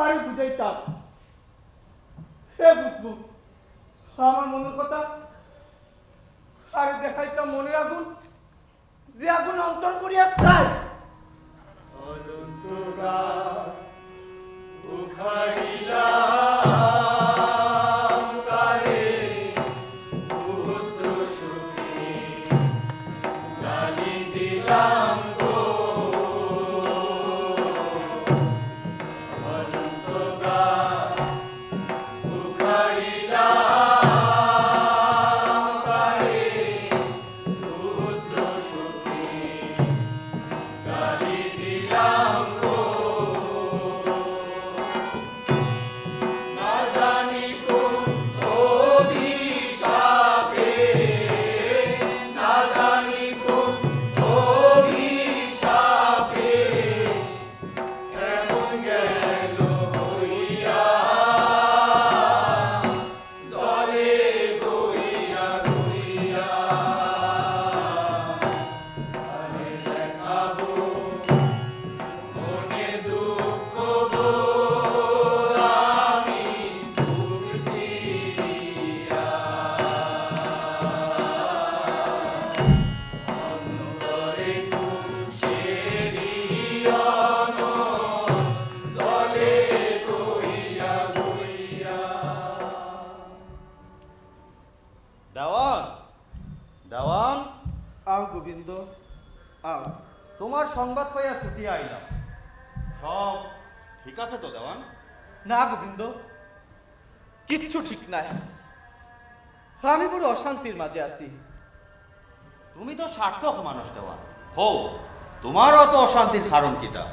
আরে বুঝাইতাম, হে বুঝবো আমার মনের কথা। আরে দেখাইতাম মনের আগুন, যে আগুন অন্তর করিয়া চায়। অনন্ত গাছ উখাড়িলাম কারে, পুত্র সুখে গালি দিলাম গো। অনন্ত গাছ উখাড়িলাম কারে, পুত্র সুখে গালি দিলাম গো। সংবাদ পাইয়া ছুটিয়া আইলাম। সব ঠিক আছে তো দেওয়ান? না গোবিন্দ, কিচ্ছু ঠিক নাই। আমি বড় অশান্তির মাঝে আছি। তুমি তো সার্থক মানুষ দেওয়ান। হো, তোমার অত অশান্তির কারণ কিতা?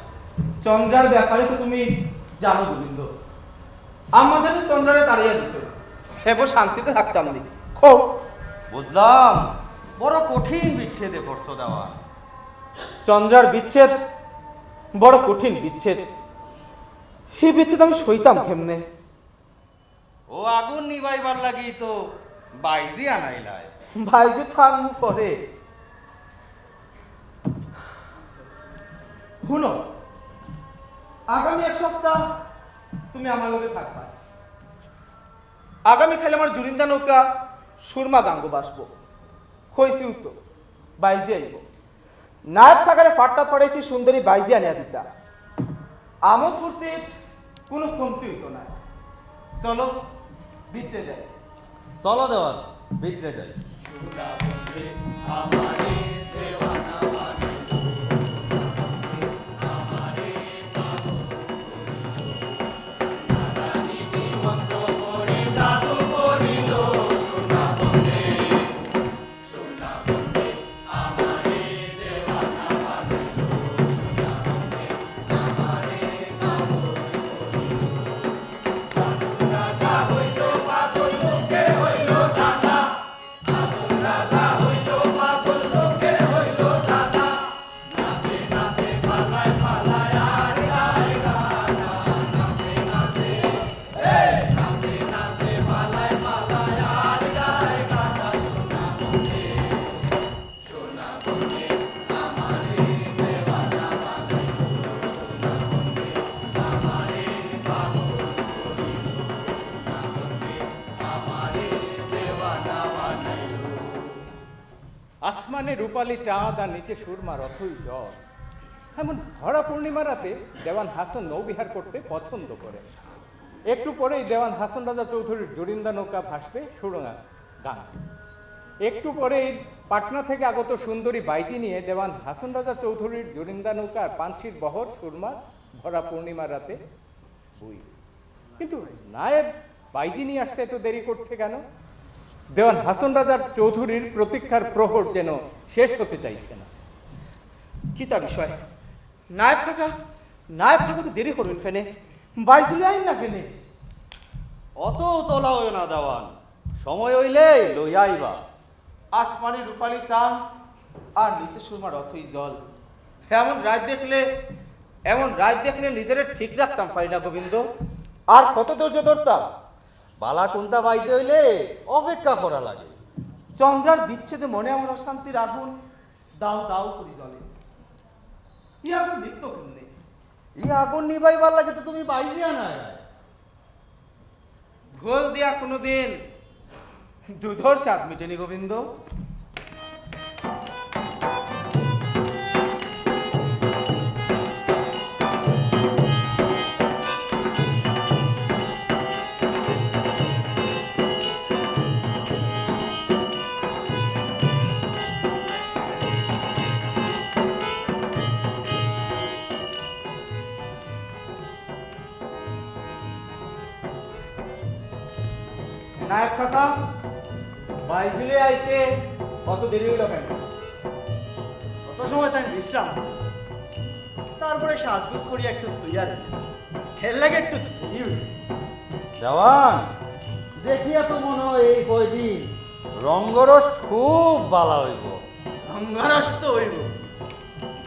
চন্দ্রার ব্যাপারে তো তুমি জানো গোবিন্দ, আমাদের চন্দ্রারে তাড়িয়া দিছে। এবার শান্তিতে থাকতাম নি। কও। বুঝলাম, বড় কঠিন বিচ্ছেদে পড়ছো দেওয়ান। চন্দ্রার বিচ্ছেদ বড় কঠিন বিচ্ছেদ। এই বিচ্ছেদ আমি সইতাম কেমনে? ও আগুন নিবাইবার লাগি তো বাইজি আনাইলায়। বাইজি তো আনমু পরে। হুনো, আগামী এক সপ্তাহ তুমি আমার লগে থাকবা। আগামীকাল আমার জুরিন্দা নৌকা সুরমা গাঙ্গো বাসবো। কইছিউ তো, বাইজি আইবো। নায়েব কাকারে ফাট্টা ফাটাইছি সুন্দরী বাইজি আনিয়া দিতা। আমোদ ফুর্তির কোনো কমতি হইতো না। চলো, ভিতরে যাই। চলো দেওয়ান, ভিতরে যাই। আসমানে রূপালী চাঁদ আর নিচে সুরমার অথই জল। এমন ভরা পূর্ণিমা রাতে দেওয়ান হাসন নৌবিহার করতে পছন্দ করে। একটু পরেই দেওয়ান হাসন রাজা চৌধুরীর জুরিন্দা নৌকা ভাসবে সুরমা গাঙ্গে। একটু পরেই পাটনা থেকে আগত সুন্দরী বাইজি নিয়ে দেওয়ান হাসন রাজা চৌধুরীর জুরিন্দা নৌকার পানসির বহর সুরমার ভরা পূর্ণিমা রাতে বইবে। কিন্তু নায়েব বাইজি নিয়ে আসতে এত দেরি করছে কেন? দেওয়ান হাসন রাজার চৌধুরীর প্রতীক্ষার প্রহর যেন শেষ হতে চাইছে না। কিতা বিষয়? নায়েব কাকা, নায়েব কাকা তো দেরি করইন কেনে, বাইজি লইয়া আইন না কেনে? অত উতলা অইও না দেওয়ান, সময় অইলে লইয়া আইবা। আসমানি রূপালী চাঁদ আর নিচে সুরমার অথই জল। এমন রাইত দেখলে, এমন রাইত দেখলে নিজেরে ঠিক রাখতাম পারি না গোবিন্দ। আর কত ধৈর্য ধরতাম? বালা কুন্তা পাইতে অইলে অপেক্ষা করা লাগে। চন্দ্রার বিচ্ছেদে মনে আমার অশান্তির আগুন দাউ দাউ করি জ্বলে। ই আগুন নিভতো কেমনে? ই আগুন নিবাইবার লাগি তো তুমি বাইজি আনায়। ঘোল দিয়া কোনোদিন দুধর স্বাদ মিটেনি গোবিন্দ। নায়েব কাকা, বাইজি লইয়া আইতে অত দেরি অইলো কেনে? অত সময় তাই বিশ্রাম, তারপরে সাজগুজ করিয়া একটু তৈয়ার অই, এর লাগি একটু দেরি অইছে। দেওয়ান, দেখিয়া তো মনে অয় এই কয়দিন রঙ্গরস খুব বালা অইবো। রঙ্গরস তো অইবো,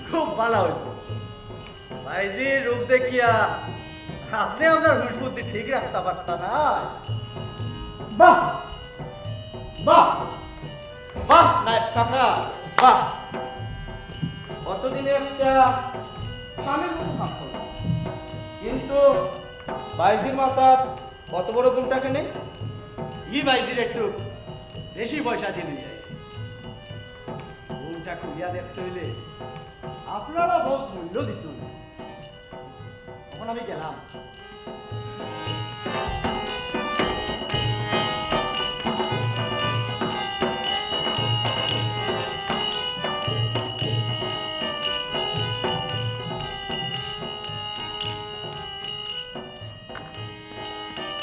খুব বালা অইবো। বাইজির রূপ দেখিয়া আপনে আপনার হুশ বুদ্ধি ঠিক রাখতা পারতা না। বাহ, বাহ, বাহ, নায়েব কাকা, বাহ। অতদিনে একটা কামের মতো কাম করলাম, কিন্তু বাইজির মাথাত অত বড় ভুলটা কেনে? ই বাইজির একটু বেশি পয়সা দিয়া লইয়া আইছি। ভুলটা খুলিয়া দেখতে অইলে আপনারা বহুত মূল্য দিতা। এখন আমি গেলাম।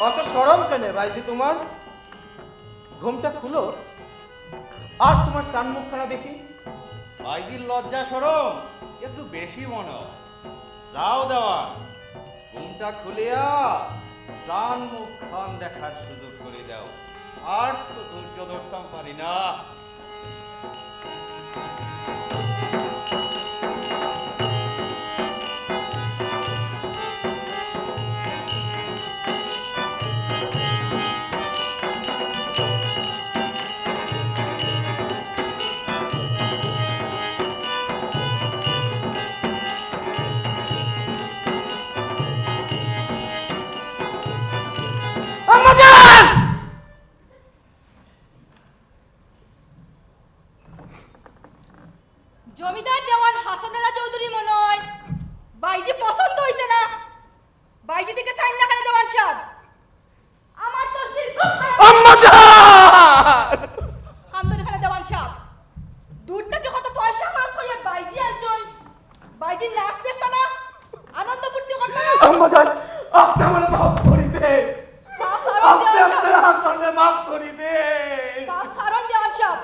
অত শরম কেনে বাইজি তুমার? ঘুমটা খুলো, আর তুমার চান মুখখানা দেখি। বাইজির লজ্জা শরম একটু বেশি মনে অয়। যাও দেওয়ান, ঘুমটা খুলিয়া চান মুখখান দেখার সুযোগ করি দেও। আর তো ধৈর্য ধরতাম পারি না। আম্মাজান! জমিদার দেওয়ান হাসন রাজা চৌধুরী মনে অয় বাইজি পছন্দ অইছে না। বাইজি দিকে চাইন না কেনে দেওয়ান সাব? আমার তো দিল খুব খারাপ। আম্মাজান! কান্দইন কেনে দেওয়ান সাব? দূর থাকি কত পয়সা খরচ করিয়া বাইজি আনছইন। বাইজির নাচ দেখতা না? আনন্দ ফুর্তি করতা না? আম্মাজান, আপনে আমারে মাফ করি দেইন। পাও ছাড়ন আপনে দেওয়ান সাব। আপনার হাসনরে মাফ করি দেইন। পাও ছাড়ন দেওয়ান সাব।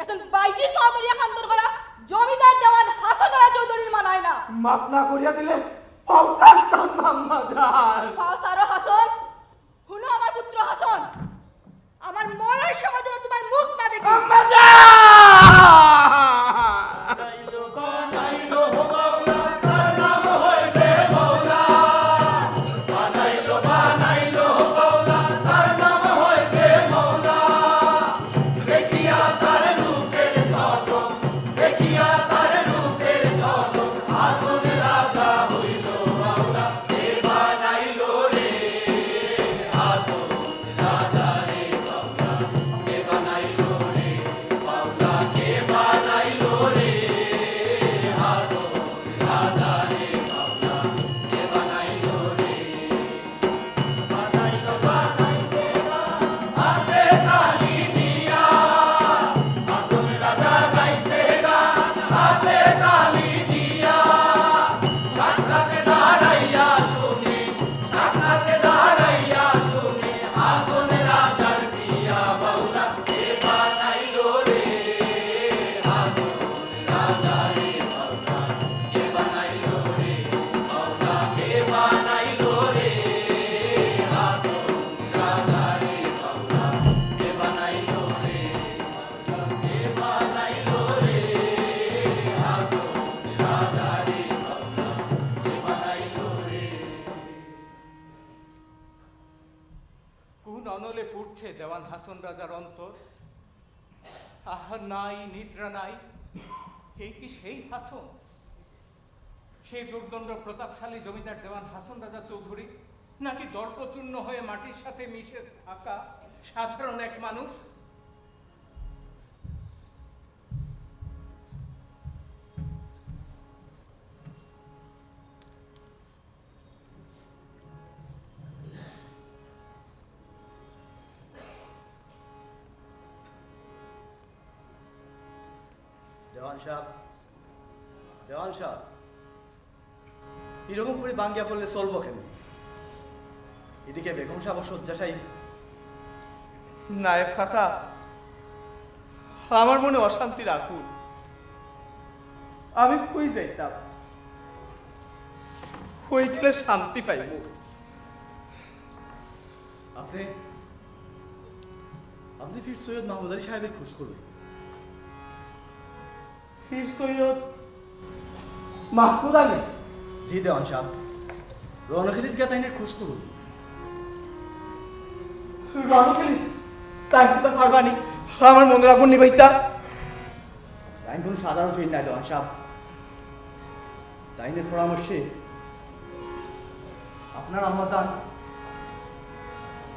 এখন বাইজির পাও ধরিয়া কান্দন করা জমিদার দেওয়ান হাসন রায় চৌধুরীর মানায় না। মাফ না করিয়া দিলে পাও ছাড়তাম না, আম্মাজান। পাও ছাড়ো হাসন। হুনো আমার পুত্র হাসন, আমার মরার সময় যেন তুমার মুখ না দেখি। আম্মাজান! কোন অনলে পুড়ছে দেওয়ান হাসন রাজার অন্তর? আহার নাই, নিদ্রা নাই। এই কি সেই হাসন, সেই দুর্দণ্ড প্রতাপশালী জমিদার দেওয়ান হাসন রাজা চৌধুরী, নাকি দর্পচূর্ণ হয়ে মাটির সাথে মিশে থাকা সাধারণ এক মানুষ? দেওয়ান সাব, দেওয়ান সাব, এরকম করি ভাঙ্গিয়া পড়লে চলবো কেনে? এদিকে বেগম সাব শয্যাশায়ী। নায়েব কাকা, আমার মনে অশান্তির আগুন। আমি কই যাইতাম? কই গেলে শান্তি পাইমু? আপনে, আপনে পীর সৈয়দ মাহমুদ আলী সাহেবের খোঁজ করুন। পীর সৈয়দ মাহমুদ আলী? জি দেওয়ান সাব, রণখেলিত গিয়া তাইনের খোঁজ করুন। রণখেলিত? তাইন কিতা পারবানি আমার মনর আগুন নিবাইতা? তাইন কোনো সাধারণ পীর নায় দেওয়ান সাব। তাইনের পরামর্শে আপনার আম্মাজান,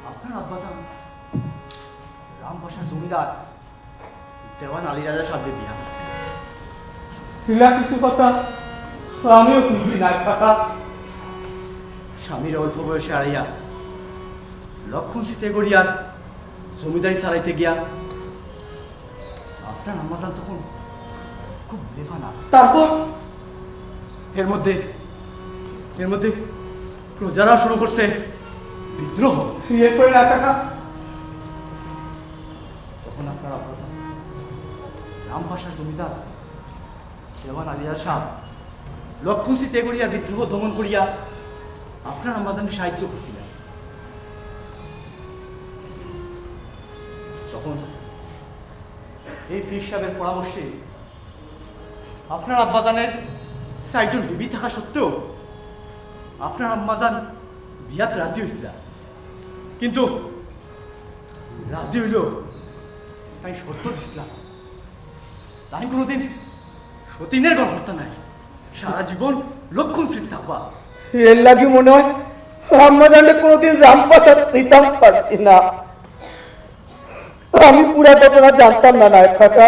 আপনার আব্বাজান রামপাশার জমিদার দেওয়ান আলী রাজা সাহেবরে বিয়া করছে। ইলা কিছু কথা আমিও বুঝি না, কাকা। স্বামীর অল্প বয়সে হারাইয়া লক্ষণ সিতে গড়িয়ার জমিদারি চালাইতে গিয়া আপনার আম্মাজান তখন খুব বেফানা। তারপর? এর মধ্যে, এর মধ্যে প্রজারা শুরু করছে বিদ্রোহ। এরপরে না কাকা, তখন আপনার আব্বাজান রামপাশার জমিদার দেওয়ান আলিয়ার সাহেব লক্ষণ সিং তেগরিয়া বিদ্রোহ দমন করিয়া আপনার আম্মাজানরে সাহায্য করছিলা। তখন এই পীর সাহেবের পরামর্শে আপনার আব্বাজানের চাইরজন বিবি থাকা সত্ত্বেও আপনার আম্মাজান বিয়াত রাজি হইছিলা, কিন্তু রাজি হইলেও তাইন শর্ত দিছিলা, তাইন কোনোদিন সতীনের ঘর করতা নায়, সারা জীবন লক্ষণ সিং থাকবা। এর লাগি মনে হয় আম্মাজানরে কোনোদিন রামপাশাত নিতাম পারছি না। আমি পুরা ঘটনা জানতাম না নায়েব কাকা।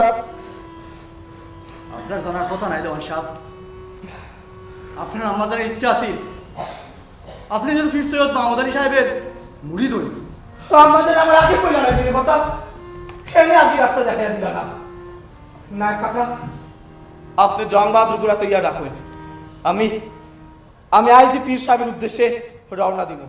আপনার জানার কথা নায় দেওয়ান সাহেব, আপনার আম্মাজানের ইচ্ছা আছিল আপনি যেন পীর সৈয়দ মাহমুদ আলী সাহেবের মুরিদ হইন। আম্মাজান আমার আগে কইলা না দিনের কথা, কেনে আগে রাস্তা দেখাইয়া দিলা না? নায়েব কাকা, আপনি জং বাহাদুর গুড়া তৈয়ার রাখইন, আমি আমি আইজি পীর সাহেবের উদ্দেশ্যে রওনা দিব।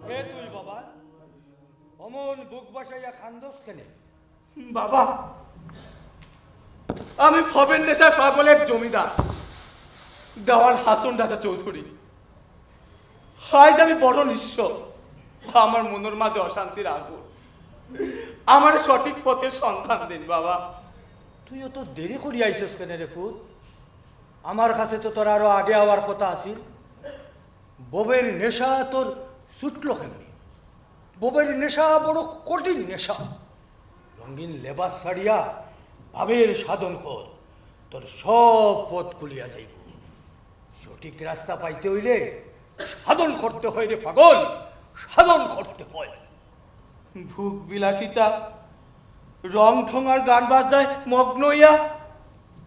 কে তুই বাবা? অমন বুক বাসাইয়া কান্দস কেনে? বাবা, আমি ভবের নেশায় পাগল এক জমিদার দেওয়ান হাসন রাজা চৌধুরী। আইজ আমি বড় নিঃস্ব, আমার মনর মাঝে অশান্তির আগুন। আমারে সঠিক পথের সন্ধান দিন বাবা। তুই অত দেরি করিয়া আইছস কেনে রে পুত? আমার কাছে তো তোর আরো আগে আওয়ার কথা আছিল। ববের নেশা তোর ছুটলো কেমনে? ববের নেশা বড় কঠিন নেশা। রঙিন লেবাস ছাড়িয়া ভাবের সাধন কর, তোর সব পথ খুলিয়া যাইব। সঠিক রাস্তা পাইতে হইলে সাধন করতে হয় রে পাগল, সাধন করতে হয়। ভোগ বিলাসিতা, রং ঢং আর গান বাজনায় মগ্ন হইয়া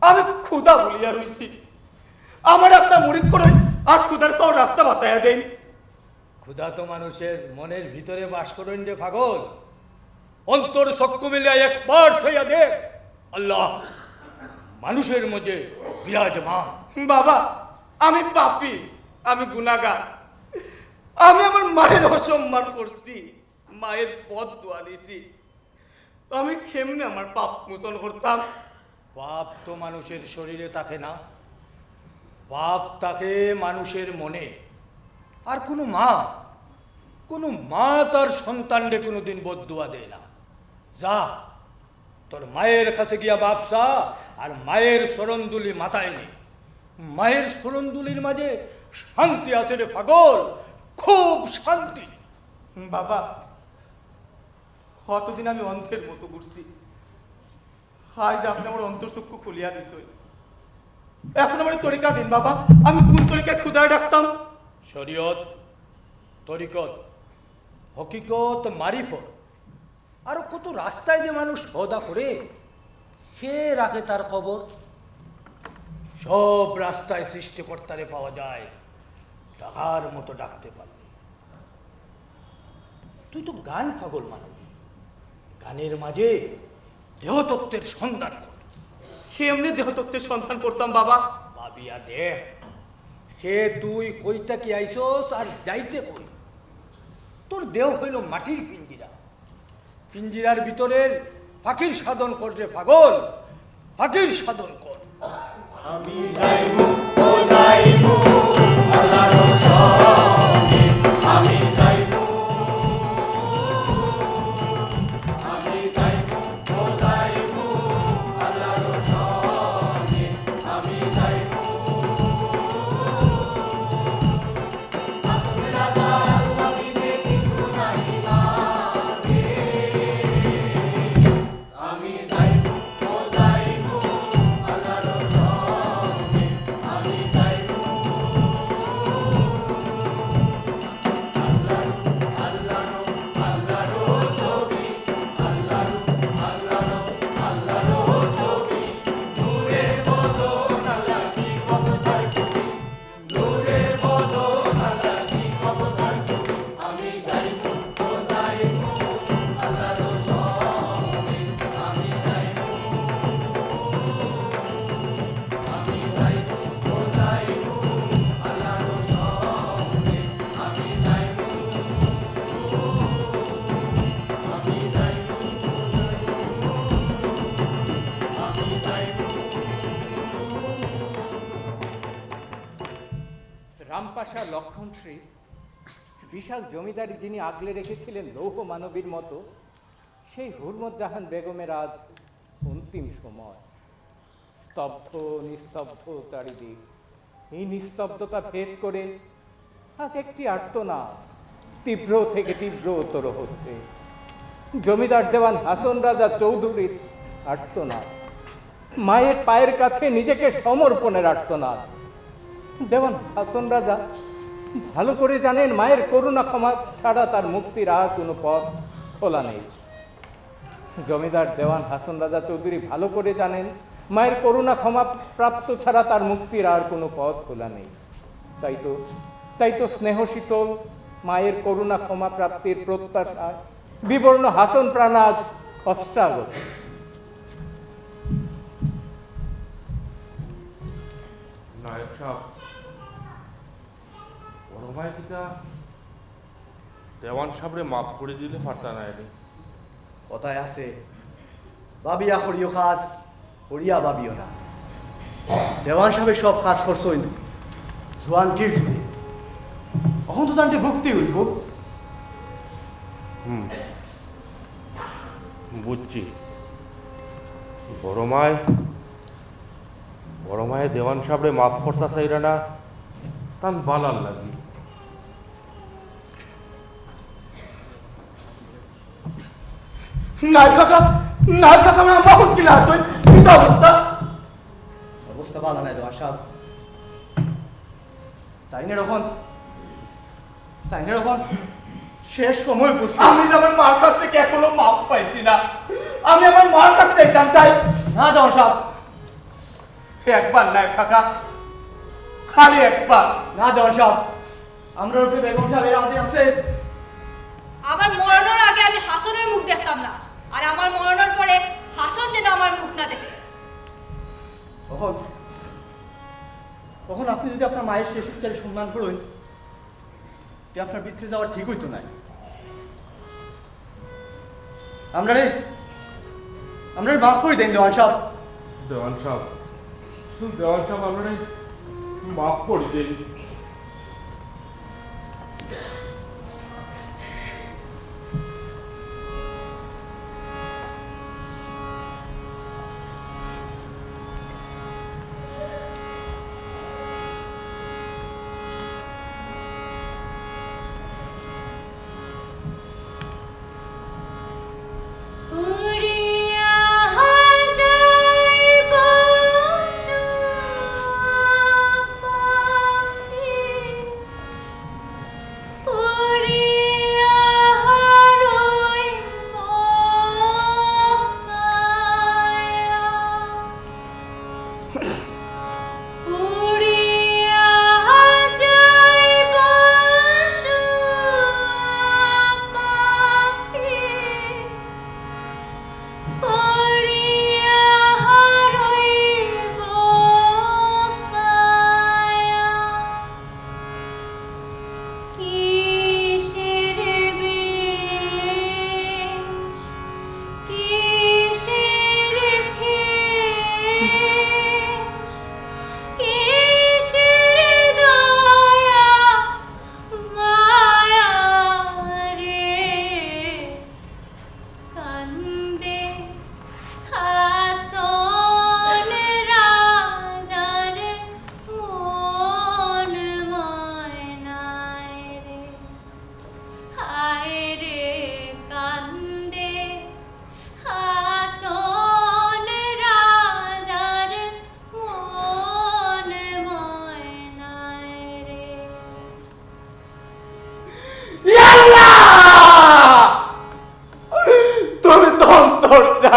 আমি ক্ষুধা ভুলিয়া রইছি। আমার আপনার মুরিদ করইন আর ক্ষুধার পাও রাস্তা বাতাইয়া দেন। ক্ষুধা তো মানুষের মনের ভিতরে বাস করইন রে পাগল। অন্তর চক্ষু মিলিয়া একবার চাইয়া দেখ, আল্লাহ মানুষের মধ্যে বিরাজমান। বাবা, আমি পাপী, আমি গুনাহগার। আমি আমার মায়ের অসম্মান করছি, মায়ের বদদোয়া নিছি। আমি কেমনে আমার পাপ মোচন করতাম? পাপ তো মানুষের শরীরে থাকে না, পাপ থাকে মানুষের মনে। আর কোনো মা, কোনো মা তার সন্তানরে কোনোদিন বদদোয়া দেয় না। যা, তোর মায়ের কাছে গিয়া মাফ চা, আর মায়ের চরণধুলি মাথায় নে। মায়ের চরণধুলির মাঝে শান্তি আছে রে পাগল, খুব শান্তি। বাবা, অতদিন আমি অন্ধের মতো ঘুরছি, আইজ আপনে আমার অন্তর চক্ষু খুলিয়া দিছইন। এখন আমার তরিকা দিন বাবা, আমি কোন তরিকায় খুদারে ডাকতাম? শরীয়ত, তরিকত, হকিকত, মারিফত, আরো কত রাস্তায় যে মানুষ সওদা করে, কে রাখে তার খবর? সব রাস্তায় সৃষ্টিকর্তারে পাওয়া যায়, ডাকার মতো ডাকতে পারলে। তুই তো গান পাগল মানুষ, গানের মাঝে দেহতত্ত্বের সন্ধান কর। কেমনে দেহতত্ত্বের সন্ধান করতাম বাবা? ভাবিয়া দেখ, কে তুই, কই থাকি আইছস আর যাইতে কই। তোর দেহ হইল মাটির পিঞ্জিরা, পিঞ্জিরার ভিতরের পাখির সাধন কর রে পাগল, পাখির সাধন কর। আমি যাইমু, ও যাইমু, আল্লাহর সঙ্গে। আমি যাইমু, আমি যাইমু, ও যাইমু, আল্লাহর সঙ্গে। আমি যাইমু। রামপাশা লক্ষণ স্মৃত বিশাল জমিদারি যিনি আগলে রেখেছিলেন লৌহ মানবীর মতো, সেই হুরমত জাহান বেগমের আজ অন্তিম সময়। স্তব্ধ, নিস্তব্ধ চারিদিক। এই নিস্তব্ধতা ভেদ করে আজ একটি আর্তনাদ তীব্র থেকে তীব্রতর হচ্ছে। জমিদার দেওয়ান হাসন রাজা চৌধুরীর আর্তনাদ। মায়ের পায়ের কাছে নিজেকে সমর্পণের আর্তনাদ। দেওয়ান হাসন রাজা ভালো করে জানেন, মায়ের করুণা ক্ষমা ছাড়া তার মুক্তির আর কোনো পথ খোলা নেই। জমিদার দেওয়ান হাসন রাজা চৌধুরী ভালো করে জানেন, মায়ের করুণা ক্ষমা প্রাপ্ত ছাড়া তার মুক্তির আর কোনো পথ খোলা নেই। তাই তো, তাই তো স্নেহ শীতল মায়ের করুণা ক্ষমা প্রাপ্তির প্রত্যাশায় বিবর্ণ হাসন প্রাণ আজ অষ্টাগত। নায়েব সাহেব, বড় মায় কিতা দেওয়ান সাহেবরে মাফ করে দিলে পারতা নায় নি? কথায় আছে, ভাবিয়া করিও কাজ, করিয়া ভাবিও না। দেওয়ান সাহেবে সব কাজ করছইন জুয়ানকির যুগে, অখন তো তানতে ভুগতে হইব। হুম, বুঝছি। বড় মায়, বড় মায় দেওয়ান সাহেবরে মাফ করতা চাইরা না, তান বালার লাগি। নায়েব কাকা, নায়েব কাকা, আমার বাপর কি লাশ হই? কি তো অবস্থা? অবস্থা ভালা নায় দেওয়ান সাহেব। তাইন অখন, তাইন অখন শেষ সময় উপস্থিত। আমি যে আমার মার কাছ থেকে এখনো মাফ পাইছি না। আমি আমার মার কাছে যাইতাম চাই। না দেওয়ান সাহেব। একবার নায়েব কাকা, খালি একবার। না দেওয়ান সাহেব, আমরার উপরে বেগম সাহেবের আদেশ আছে। আমার মরণর আগে আমি হাসনের মুখ দেখতাম না, আর আমার মরণর পরে হাসন যেন আমার মুখ না দেখে। অখন, অখন আপনি যদি আপনার মায়ের শেষ ইচ্ছার সম্মান করেন, তে আপনার ভিতরে যাওয়া ঠিক হইতো নায়। আমরারে, আমরারে মাফ করে দেন দেওয়ান সাহেব। দেওয়ান সাহেব, দেওয়ান সাহেব, আমরারে মাফ করে দেন।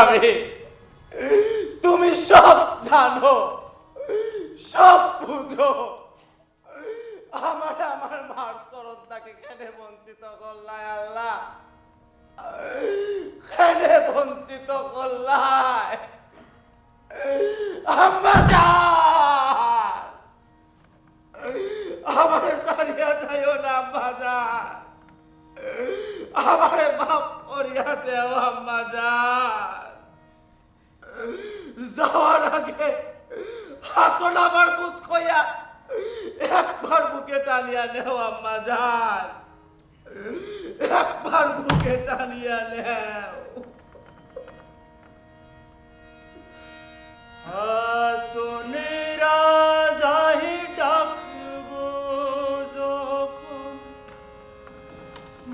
আমি, তুমি সব জানো, সব বুঝো। আমার, আমার মার চরণ থাকি কেনে বঞ্চিত করলায় আল্লাহ, কেনে বঞ্চিত করলায়। আম্মা জান, আমারে ছাড়িয়া যাইও না আম্মা জান, আমারে মাফ করিয়া দেও আম্মা জান। যাওয়ার আগে হাছন আমার পুত কইয়া একবার বুকে টানিয়া নেও আম্মা জান, একবার বুকে টানিয়া নেও। হাছন রাজায় ডাকবো যখন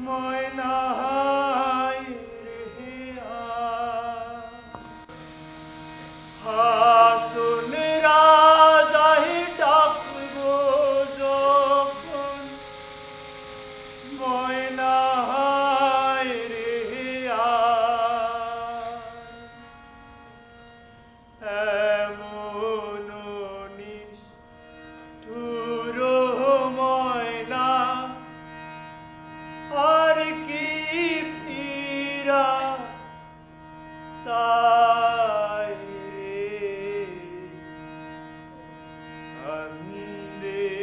ময়না হায় রে হায়। হাছন রাজায় ডাকবো যখন ময়না হায় রে হায়। এমন নিষ্ঠুর ময়না আর কি ফিরা চায় রে কান্দে।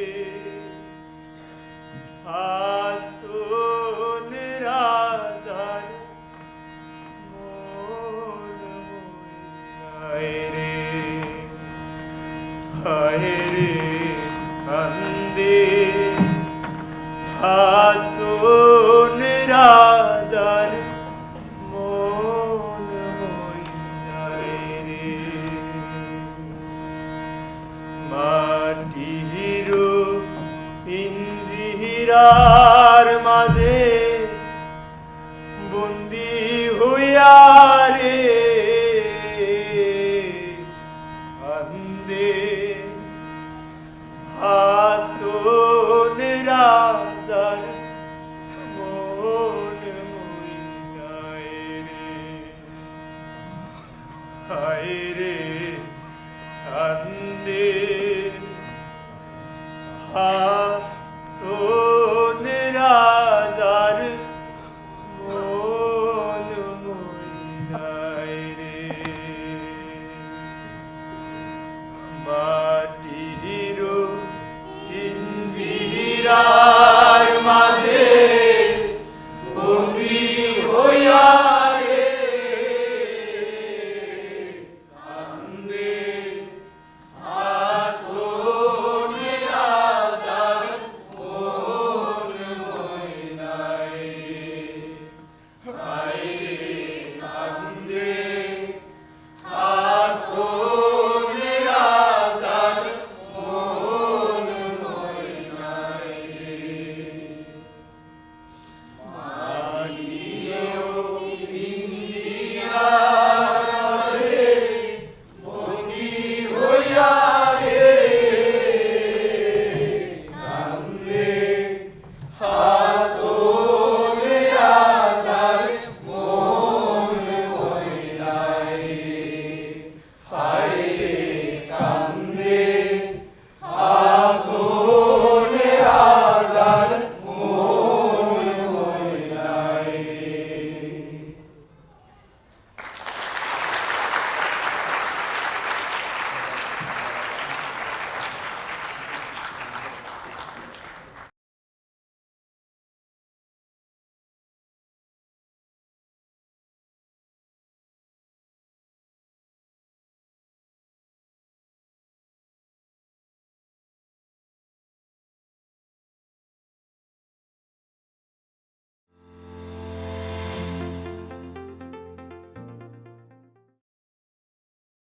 হাছন রাজার মন মরি হায় রে, হায় রে কান্দে। হাছন